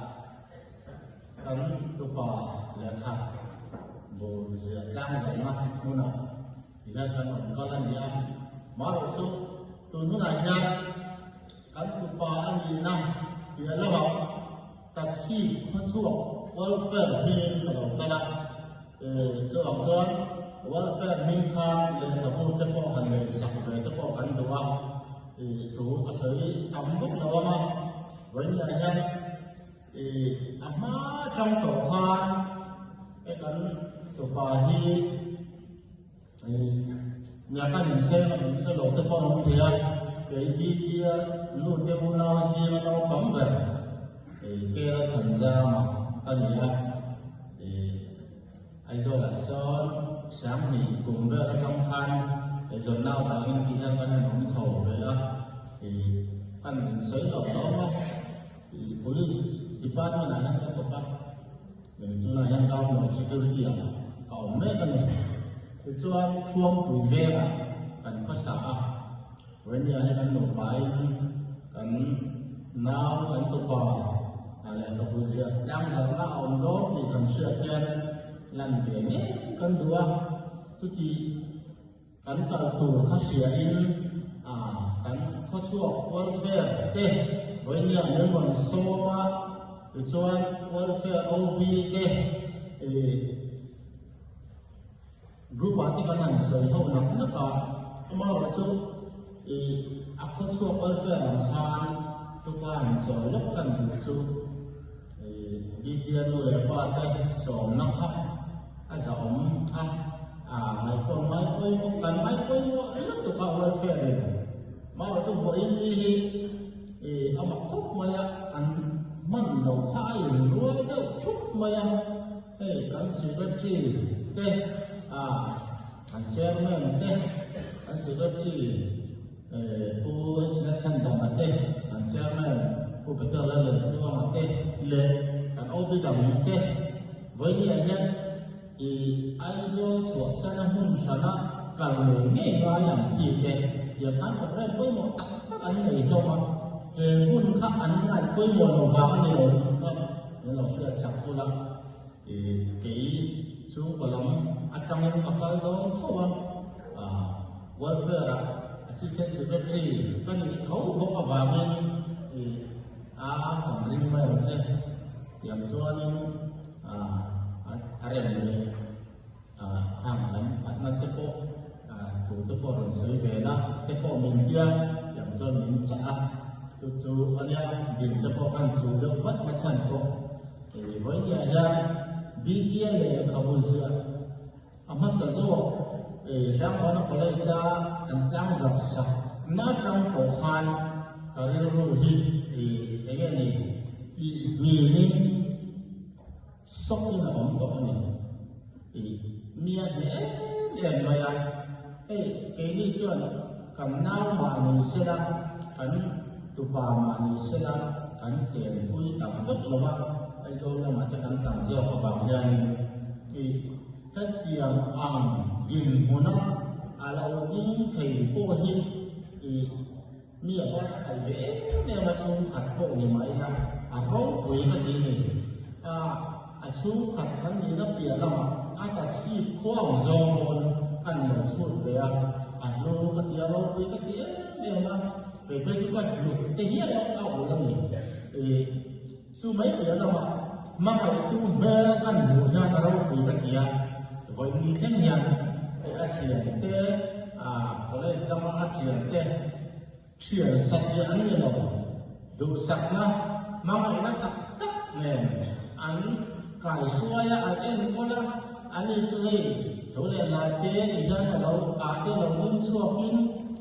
Kan tupa lehkha bu ziah tlang zawhna hmunah hian kan awm kal a ni a, marawh chu tun hunah hian kan tupa a nihna piah lamah taxi khawchhuak welfare hmingin ka lo kal a, chuvang chuan. Welfare hming khan lehkhabu te pawh han lei sak ve te pawh kan duh a, ih thu ka sawi tam vak lo ang a, vawiinah hian ih a hma atang tawh khan he kan tupa hi ih nia kan inseng a min hre lo te pawh an awm thei a, kei Bibia nu te unau zinga naupang ber ih Kela Thanzama ka ni a, ih. Aizawlah sawn Sanghnih kum vel atang khan eizawnna avangin tih hian kan han awm chho ve a, ih kan insawi loh hlawm a, ih Police Department ah hian ka thawk a, tunah hian Governor Security ah ka awm mek a ni. Tichuan Thuampui vengah kan khawsa a, Renia hi kan nupain kan nau kan tupa lehkhabu ziah tlangzarhna a awm dawn tih kan hriat hian lan ve ngei kan duh a, chuti kan kal tur kha hriain kan khawchhuak welfare te Renia min rawn sawm a, tichuan welfare OB te Group ah te kan han sawi ho nak nak a, amaherawh chu ih a khawchhuak welfare lam khan tupa han chawi lawk kan duh chu ih Bibia nu leh pa te sawmna kha a zahawm a, a ngaihpawh ngai pawimawh kan ngai pawimawh lutuk a welfare in amaherawh chu vawiin ni hi ih a mak khawp mai a, an hman loh kha a inrual deuh thup mai a. Hei kan secretary te ah an chairman te kan secretary Pu Hna Chhandama te kan chairman Pu Peter Lalliantluanga te leh kan OB dang te vawinia hian ih Aizawl chhuahsana hmun hrana kal ngei ngei ngai ang chi te tiang khan programme pawimawh tak tak an nei hlawm a, he hun kha an ngaih pawimawh lo vang a ni lo tih Min lo hriat sak bula ih kei chu ka lam atangin ka kal dawn tho a, ah welfare ah assistant secretary ka nih tho bawk avangin ih a kan ring mai ang che tiang chuanin ah a rem leh ah khang kan phatna te pawh ah thu te pawh rawn sawi ve la te pawh min tia tiang chuan min chah a chu chu ania dil te pawh khan chu deuh vat na chhan pawh ih vawinia hian Bta lehkhabu ziah a hmasa zawk ih Hrangvana College a an tlang zarh sak na tang pawh khan ka rilru hi ih eng nge ni tih hmingin Sawkin a awm tawh a ni tih mi a hne em em mai a, hei keini chuan kan nau mah ni sela, kan tupa mah ni sela kan chenpui tam vek lo a, Aizawl lamah te kan tam zawk avang hianin tih hetiang ang dinhmuna a lo ding thei pawh hi tih Mi a ban a kal ve em em a, chhungkhat pawh ni mah ila a ropui ka ti ni. A a chhungkhat kan nihna piah lamah a ta chhip khuang zawng pawn kan lo chhut ve a, a hlu ka ti a, ropui ka ti em em a, kei phei chu ka hnuk te hial a ul a ni. Ih chu mai piah lamah hmangaihtu hmel kan hmuh hian a ropui ka ti a, vawiin thleng hian a thiante a college lama a thiante thian satliah an ni lo, duhsakna hmangaihna tak tak nen an kaihruai a, an enkawl a, ani chu hei tho leh lai te ti hian a lo ah te lo ding chhuakin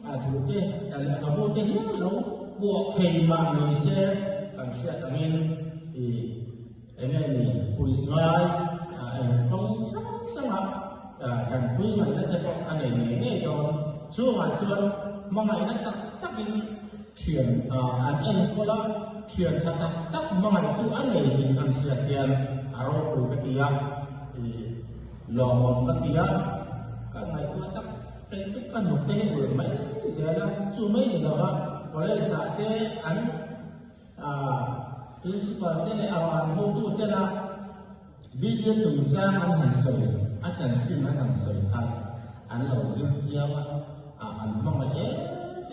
a duhte a lehkhabu te hial lo puah thei mah ni se kan hriat angin ih eng nge ni puih ngai eng kawng hrang hrangah tanpui ngaihna te pawh a nei ngei ngei dawn. Chungah chuan hmangaihna tak takin thian an enkawl a, thian tha tak tak hmangaihtu a nei tih kan hriat hian a ropui ka ti a, ih lawmawm ka ti a, ka ngaihtuah tak kei chu ka hnuk te hi ulh mai zel a, chu mai ni lova college ah te an Principal te leh a an hotu tena Biblia chungchang an han sawi, a chanchin an han sawi kha an lo zir chiang a, an hmangaih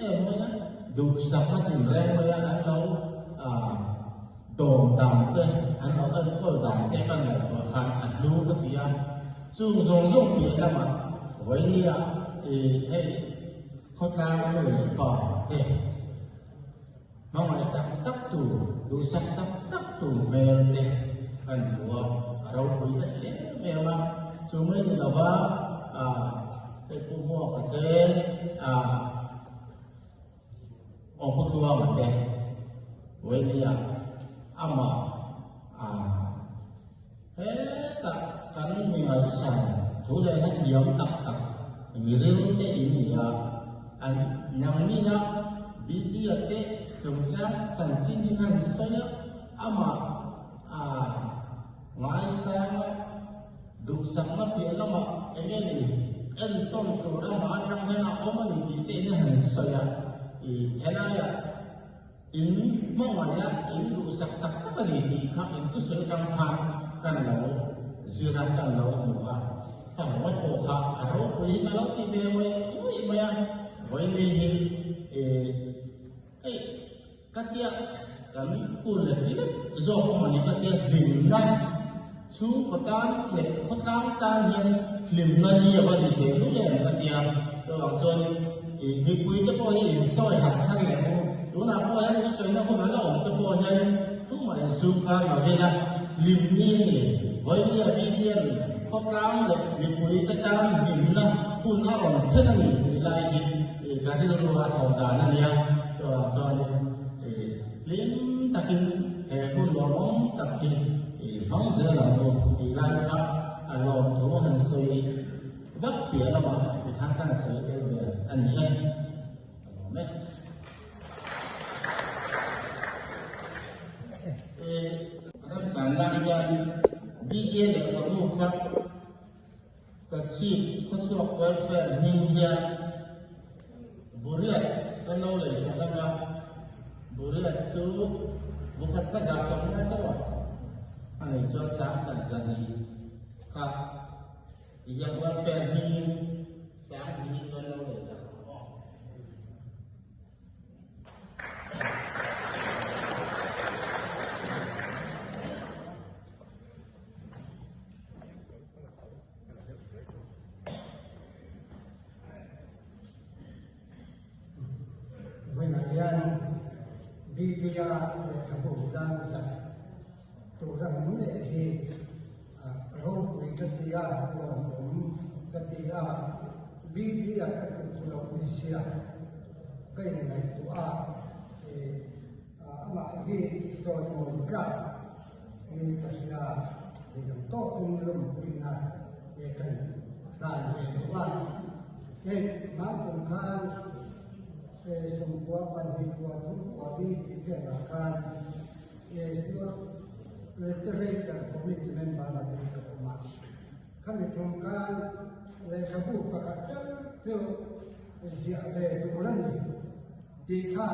em em mai a, duhsak a tinreng mai a, an lo dawm dan te, an lo enkawl dan te ka ngaihtuah khan a hlu ka ti a, chung zawng zawng piah lamah. Vawinia i hei khawtlang nu leh pa te hmangaih tak tak tu, duhsak tak tak tu hmel te kan hmu a, a ropui ta em em a. Chu mai ni lova hei Pu Hmuaka te Aw Pu Tluanga te Vawinia amah Hetah kan mi ngaihsan thu leh hla thiam tak tak mi rilru te in ni a, an nangmina Biblia te chungchang chanchin in han sawi a, amah a ngaisang a, duhsakna piah lamah eng nge ni entawn tur amah atang hian a awm a ni tih te in han sawi a, i helaiah In hmangaih a, in duhsak tak tak a ni tih kha in thusawi atang khan kan lo zir a, kan lo hmu a. Ka ringawt pawh kha a ropui hi ka lo ti ve ngawih ngawih mai a, vawiin hi hei ka tia kan kul lek lek zawk awm a ni ka tia hlimna chhungkaw tan leh khawtlang tan hian hlimna ni a va ni teh lul em ka tia chuvang chuan mipui te pawh hi insawi harh thar leh u tunah pawh hian thusawi hun a la awm te pawh hian tumah insum kar lo ila hlim ni a ni vawinia bik hian khawtlang leh mipui te tan hlimna hun a rawn thlen a ni tih lai hi ka rilru a tho dan a nia chuvang chuanin hlim takin he hun lawmawm tak hi i hmang zel ang u tih lai kha a lawm thu han sawi vak piah lamah ti khan kan sawi tel ve a ni e. Ka lawm e. Ramchanna hian BK lehkhabu kha ka chhip khawchhuak welfare hming hian Buriat kan lo lei sak ang a, Buriat chu bukhat kha za sawmna deuh a, a nei chuan sang khat za ni kha ti hian welfare hmingin sang hmingin kan lo lei sak ang aw. Vawiinah hian Biblia lehkhabu tlansak tur a awm leh hi ropui ka ti a, lawmawm ka ti a, Biblia ka duh loh zia ka inngaihtuah a, amah hi chawimawi tlak ni ka hria, eng tawkin lawmpuina nge kan hlan ve duh a. Hei Mangpum khan sawmkua pahnih kua thum kua li tih velah khan Synod Literature Committee member a ni ka awm a. Khami tum khan lehkhabu pakhat tal chu ziah ve tur a ni tih kha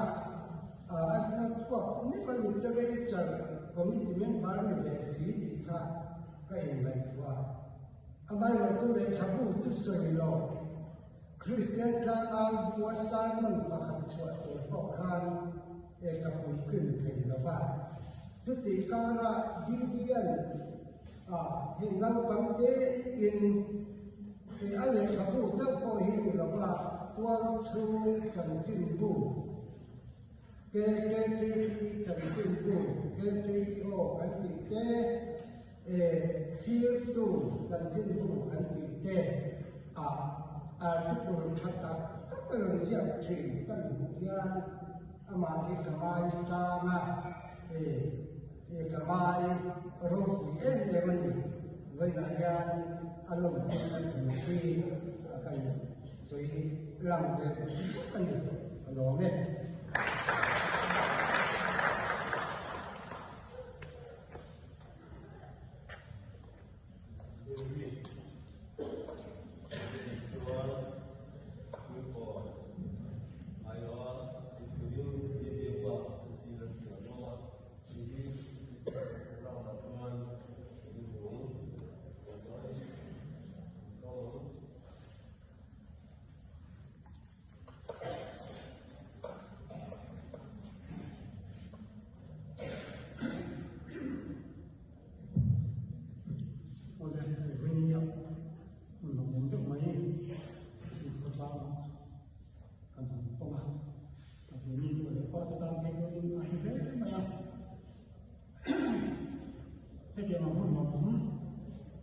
a Synod huap mek a Literature Committee member ni ve si tih kha ka inngaihtuah a. Amaherawhchu lehkhabu chu sawi lo, Kristian tlangau bua sermon pakhat chhuah tur pawh khan e ka puitlin thei lo va. Chutih karah Gideon a hei naupang tein e a lehkhabu chauh pawh hi ni lo va, tualchhung chanchinbu, KKTP chanchinbu, KTO kan tih te, E thirtu chanchinbu kan tih te ah article tha tak tak a rawn ziak thin kan hmuh hian amah hi ka ngaisang a, e ka ngai ropui em em a ni. Vawiinah hian a lawmpui a tum hi a kan sawi lang ve bawk a ni. Ka lawm e.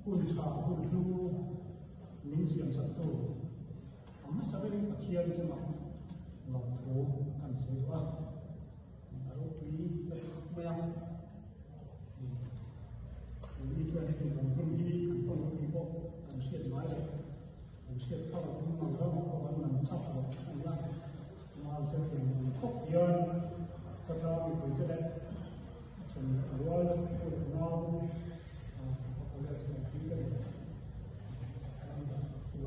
Hun tha hun hlu min siamsaktu a hmasa berin Pathian chungah lawmthu kan sawi duh a, a ropui ka ti khawp mai a. Keini chuan heti lam hun hi kan tawn pui pawh kan hriat ngai leh kan hriat phak loh in mang ramah pawh kan man phak loh a ni a. Mal te thiam ang khawp hian khawtlang mipuite leh a then rual u leh nau a college kalpui te leh an dah sak chu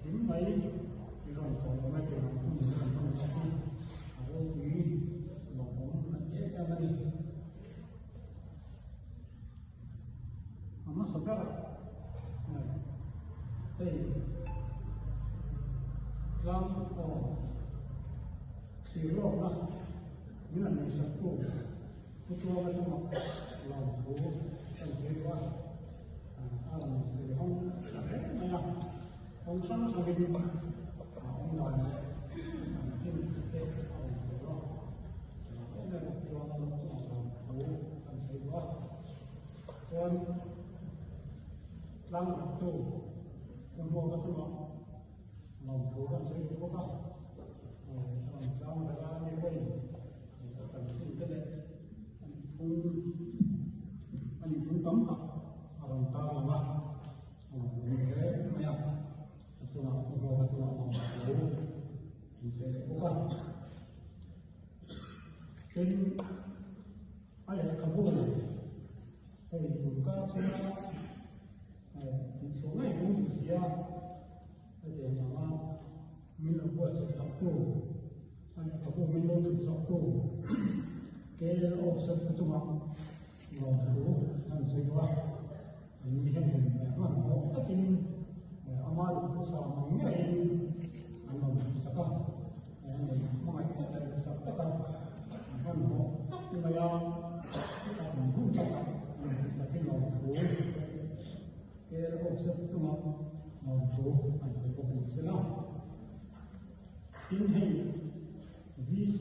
kim mai i rawn tawh lo mai tih ang hun min rawn hman sak hi a ropui lawmawm kan ti em em a ni. A hmasa ber hei tlang aw thlir lawkna min han ngaihsaktu Pu Tuanga chunga lawmthu kan sawi duh a, a rawn sawi hawng tha hle mai a, kawng hrang hrangin a awm dan leh a chanchin te a rawn sawi a. Kan sawi duh a, chuan tlang zaktu Pu Hmuaka chungah lawmthu kan sawi duh bawk a, chuan tlang zara ni pawhin a chanchin te leh a nihphung a nihphung tam tak a rawn tarlang a, a lawmawm hle mai a, a chungah Pu Hmuaka chungah lawmthu kan sawi leh bawk a. Tin, a lehkhabu hei tun kar chhunga inchhuah ngei dawn duh si a, hetiang anga min lo buatsaih saktu, a lehkhabu min lo chhut saktu KL Offset te chungah lawmthu an sawi duh a, anni hianin hmanhmawh takin ama duhthusam ang ngeiin an rawn tihsak a. Hmangaih tak leh duhsak taka an hmanhmawh tak mai a, an hun taka an duhsakin lawmthu KL Offset chunga lawmthu an sawi bawk a ni sela. Tin hei VC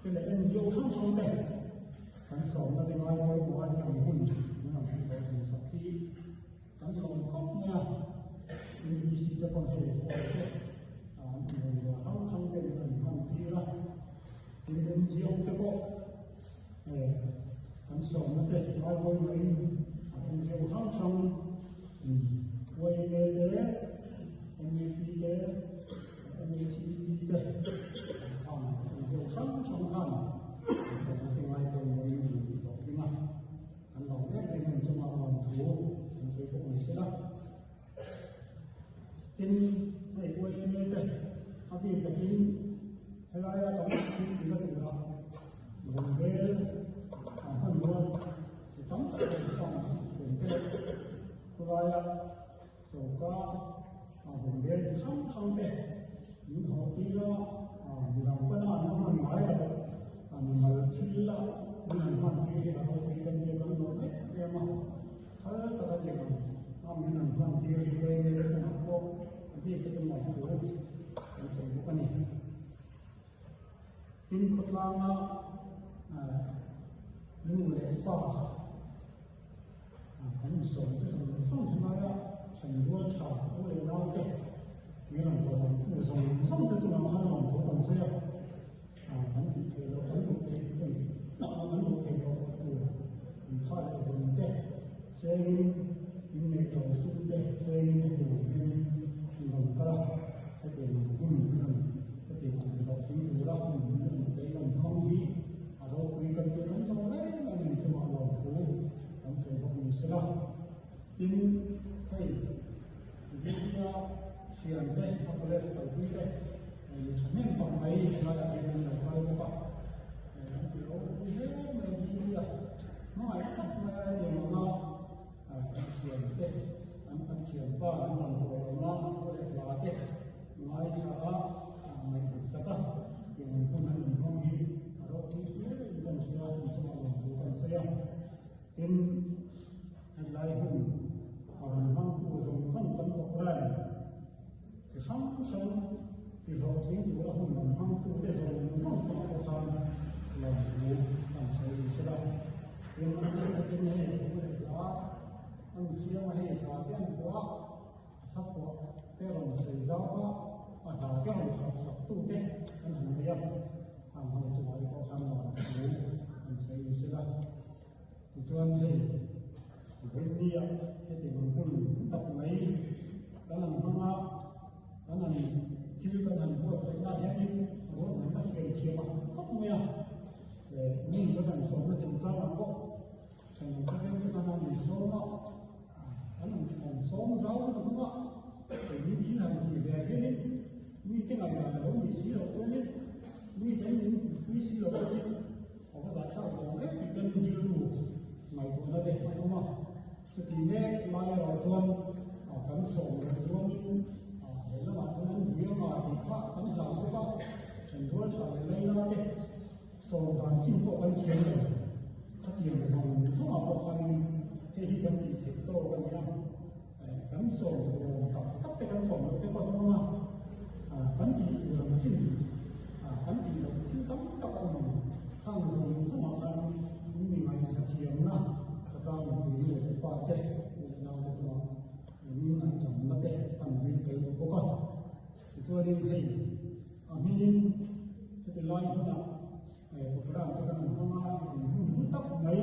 te leh NGO hrang hrang te kan sawmna te ngai pawimawh a ni ang hun an rawn hmuh leh duhsak hi Kan lawm khawp mai a, NBC te pawh hei hall te an bungrua hrang hrang te an hman tir a, tin NGO te pawh kan sawmna te ngai pawimawhin NGO hrang hrang YMA te, NUP te, NHEP te khan NGO hrang hrang khan kan sawmna te ngai pawimawhin an tih hlawhtling a. An lo em em em chungah lawmthu an sawi bawk ni sela. Tin, hei YMA te a bik takin helaia kan thil tihna tura bungbel an hmanrua chi tam tak te sang ken te leh khawlaia choka bungbel chi hrang hrang te min haw tir a, midang pana an la hman ngai lo a mimal thil a min han hman tir hi a ropui kan tia kan lawm em em a, thal taka dik ang a min han hman tir hi Wayne te chungah pawh a bik takin lawmthu kan sawi bawk a ni. Tin, khawtlanga nu leh pa kan insawm te zawng zawng hi laia thenrual tha u leh nau te mi rawn tawh awmtu zawng zawng te chungah khan lawmthu kan sawi a, kan tih theih loh kan duh theih kan tih kan duh theih loh tur inpha leh zawng te chengin inneih lo sum te chengin hetiang ang hian in rawn kal a, hetiang ang hun rawn hetiang ang hlawhtling tura hun min rawn peih rawn hmang hi a ropui kan tih kan hlawh reng a ni chungah lawmthu kan sawi bawk ni sela. Tin, hei Biblia thiante a college kalpui te mi thahnem tak mai helaiah hian an lo kal bawk a, an ti ropui hle mai Biblia hmangaih tak mai a hetiang anga an thiante an an thianpa an rawn haw lo na a thu leh hla te ngaithla a ngaihhlut sak a tiang ang hun an inhmang hi a ropui hle in kan hria in chungah lawmthu kan sawi a. Tin, helai hun a rawn hmangtu zawng zawng kan programme chi hrang hrang tihlawhtling tura hun rawn hmangtute zawng zawng chungah pawh khan lawmthu kan sawi ni sela. Tin, a tir takin hei thu leh hla an siam a hei hla te an phuah a, a hla phuah te rawn sawi zau a, a hla te rawn sak sak tu te an han nei a, ang ho chungah te pawh khan lawm thu an sawi ni sela. Tichuan hei Vawinia heti ang hun tak mai kan han hmang a, kan han thil kan han buatsaihna ah hianin ruahmanna siam thiam a khawp mai a, mi kan han sawmna chungchangah pawh thenawm khawvel te kan han insawm a, kan han sawm zau lutuk a, keini thil han tih ve ah hianin mite ngaihdan a lo nih si loh chuanin mite min pui si loh chuanin A va zah thlak vang em tih ten rilru ngaihtuahna te a awm a. Chuti mek lai erawh chuan kan sawm loh chuanin he lamah chuan an vui anga tih kha kan hlau bawk a, thenrual tha leh laila te sawm dan chin pawh kan thiam lo. Khatiang zawng zawngah pawh khanin hei hi kan tih theih tawk a ni a, kan sawm tur awm tak tak te kan sawm loh te pawh an awm a, kan tih tur ang chin kan tih loh thil tam tak a awm ang. Khang zawng zawngah khan min mi ngaihna thiamna ka tan mipui nu leh pa te leh naute chungah min ngaihdamna te an ring tel duh bawk a. Tichuanin hei a hmingin heti lai hmunah Programme te kan hmang a, hun hlu tak mai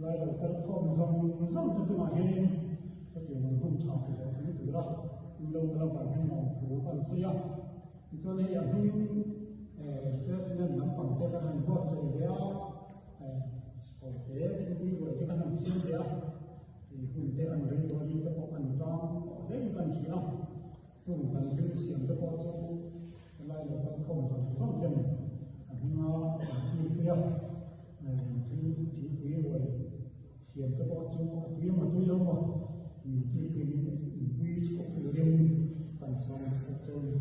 lai lo kal khawm zawng zawng te chungah hianin hetiang ang hun tha ti hlawh tling tura in lo kal avang hian nuam thu kan sawi a. Tichuan hei a hming refreshment lampang te kan han buatsaih ve a, kawrte thingpui ruai te kan han siam ve a, hun te an rei rualin te pawh an tang tawh hle in kan hria a. Chung kan thil siam te pawh chu helai lo kal khawm zawng zawng ten a hminga an kilpui a, thil thingpui ruai siam te pawh chu a tui emaw tui lo maw min kilpui inpui chhuak turin kan sawm bawk chu a ni.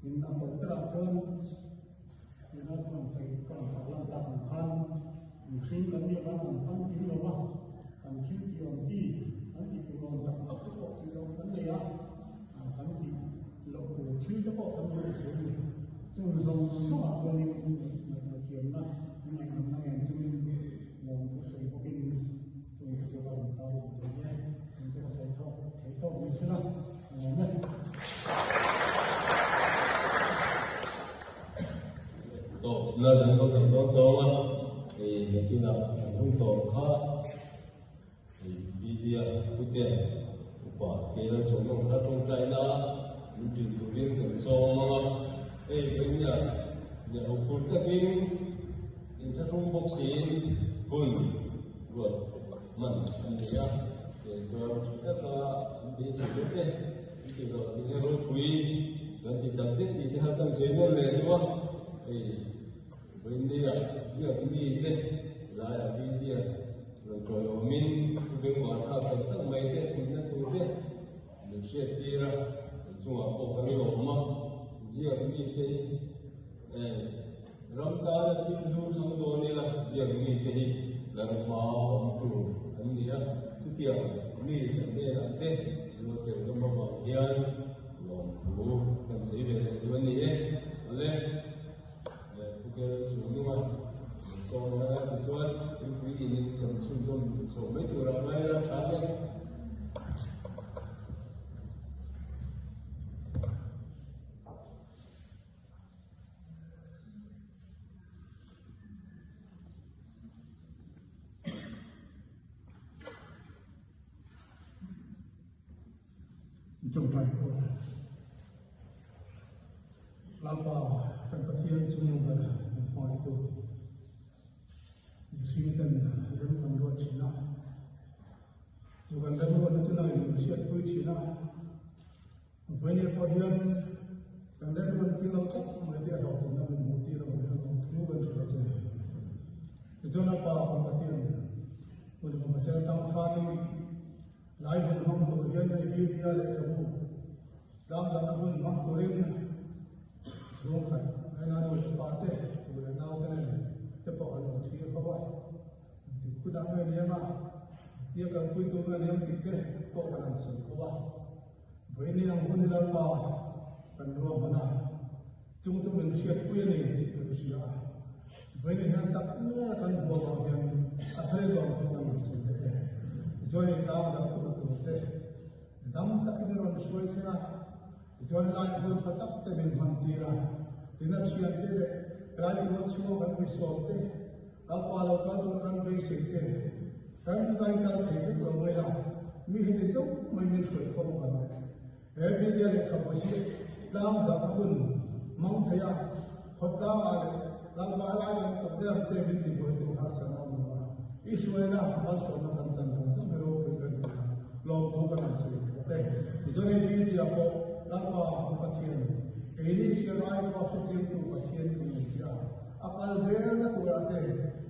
Tin, a tawp berah chuan tuna kan sawi kan tarlan tak ang khan mihring kan nih avang kan famkim lo va, kan thil tih awm chi, kan tih tur awm tak tak te pawh tih loh kan nei a, kan tih loh tur thil te pawh kan nei thei a ni. Chung zawng zawngah chuanin ngaihtuah thiamna, ngaihnawnna nen chungin lawmthu sawi bawkin chung te chu ka rawn tarlan thei e. Chung chu ka sawi thawk thei tawk ni sela a lawm e. Tawpna kan lo nei dawn tawng a, hei nakinah kan hun tawp kha hei Bilia pute upa Keila Chawlhawng kha tawngtaina min ṭin turin kan sawm ang a, hei vawinia nia huphur takin inthlahrung bawk siin hun ruat hman an nei a, tiang chuan ṭha taka an beisei deuh te. An ti zawh tih hi ropui kan ti tak zet tih te kha kan sawi nawn leh duh a, hei Vawinia ziak mi te laiah media rawn tawiawmin thu bengvar thlak tak tak mai te fuihna thu te min hriat tir a, kan chungah pawh kan lawm a, ziak mi te hi ram tana thil hlu thlang dawn ila ziak mi te hi lar hma awm tur an ni a, chutiang mi kan hnenah te zual tel ram avang hian lawmthu kan sawi ve leh duh a ni e. Awle, Phukel chung nunga min sawm lai a tichuan mipui inin kan chhunzawm chho mai turah ngai ila tha hle. Tawngtai pawh Lalpa kan Pathian chung ber min hmangaihtu mihring ten rem kan ruat thin a, chu kan remruatna chu nangin min hriatpui thin a. Vawinia pawh hian kan remruatna thil lo tak mai te a hlawhtlinna min hmuh tir avang hian lawmthu kan hrilh a che. Tichuan a Pa kan Pathian hun kum a chel tang khanin lai hun hmang tur hian hei Biblia lehkhabu tlangzarhna hun hmang turin chhungkhat aina nu leh pa te, u leh nau te nen te pawh an lo thlir ho a. Engtik hunah nge niang a, engtia kalpui tur nge niang tih te pawh kan han sawi ho a. Vawiin ang hun hi Lalpa kan ruahman a, chung chu min hriatpui a ni tih kan hria a. Vawiin hian tak nge kan hmuh avang hian a thar lawm thu kan rawn sawi leh e. Tichuan hei tlang zang tur tur te dam takin i rawn hruai thleng a, tichuan helai hun tha tak te min hman tir a, tin a thian te leh helai tual chhunga kan mi sawm te, Lalpa lo kal tur kan beisei te, kan vai kal thei vek lo mai la, mi heti zauh mai min hruai khawm ang le. He media lehkhabu hi tlang zah a hun mang thei a, khawtlang ah leh Lalpa helai kan program te min ti buai tu harsat a awm lo a, i hruaina malsawmna kan chan zawng zawng hi ropui kan ti a, lawmthu kan han sawi thei bawk e. Tichuan hei media pawh Lalpa kan Pathian, keini hriat ai pawh hrechiangtu Pathian kan nei che a, a kal zelna turah te,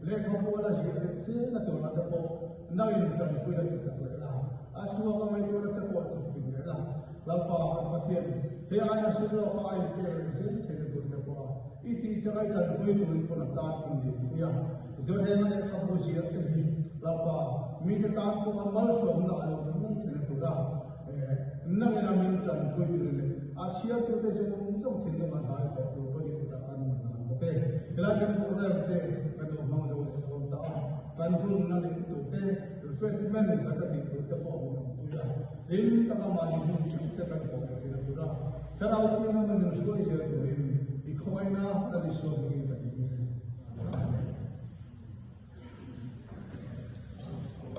lehkhabu a la ziah leh zelna turah te pawh nangin tanpui la ti chak leh la, a chhuak a ngaihtuahna te pawh ti fing leh la, Lalpa kan Pathian, he aina sin lawka a inpek leh zel theihna tur te pawh a i tih chak a i tanpui turin pawn a tan in nei pui a. Tichuan heng a lehkhabu ziah te hi Lalpa mite tan pawh a malsawmna a lo ni ngei theihna tura nangin a min tanpui turin leh a chhiartute zawng zawng thinlung a hnai thawh tur pawh ni kutah kan man bawk e. Helai kan program te kan lo hmang zo leh dawn ta a, kan hun na leh tur te refreshment kan la tih tur te pawh min awm pui a, hlim taka mahni hmun theuh te kan hawh leh theihna tura Thlarau Thianghlim a min hruai zel turin i khawngaihna kan i suam hmangin.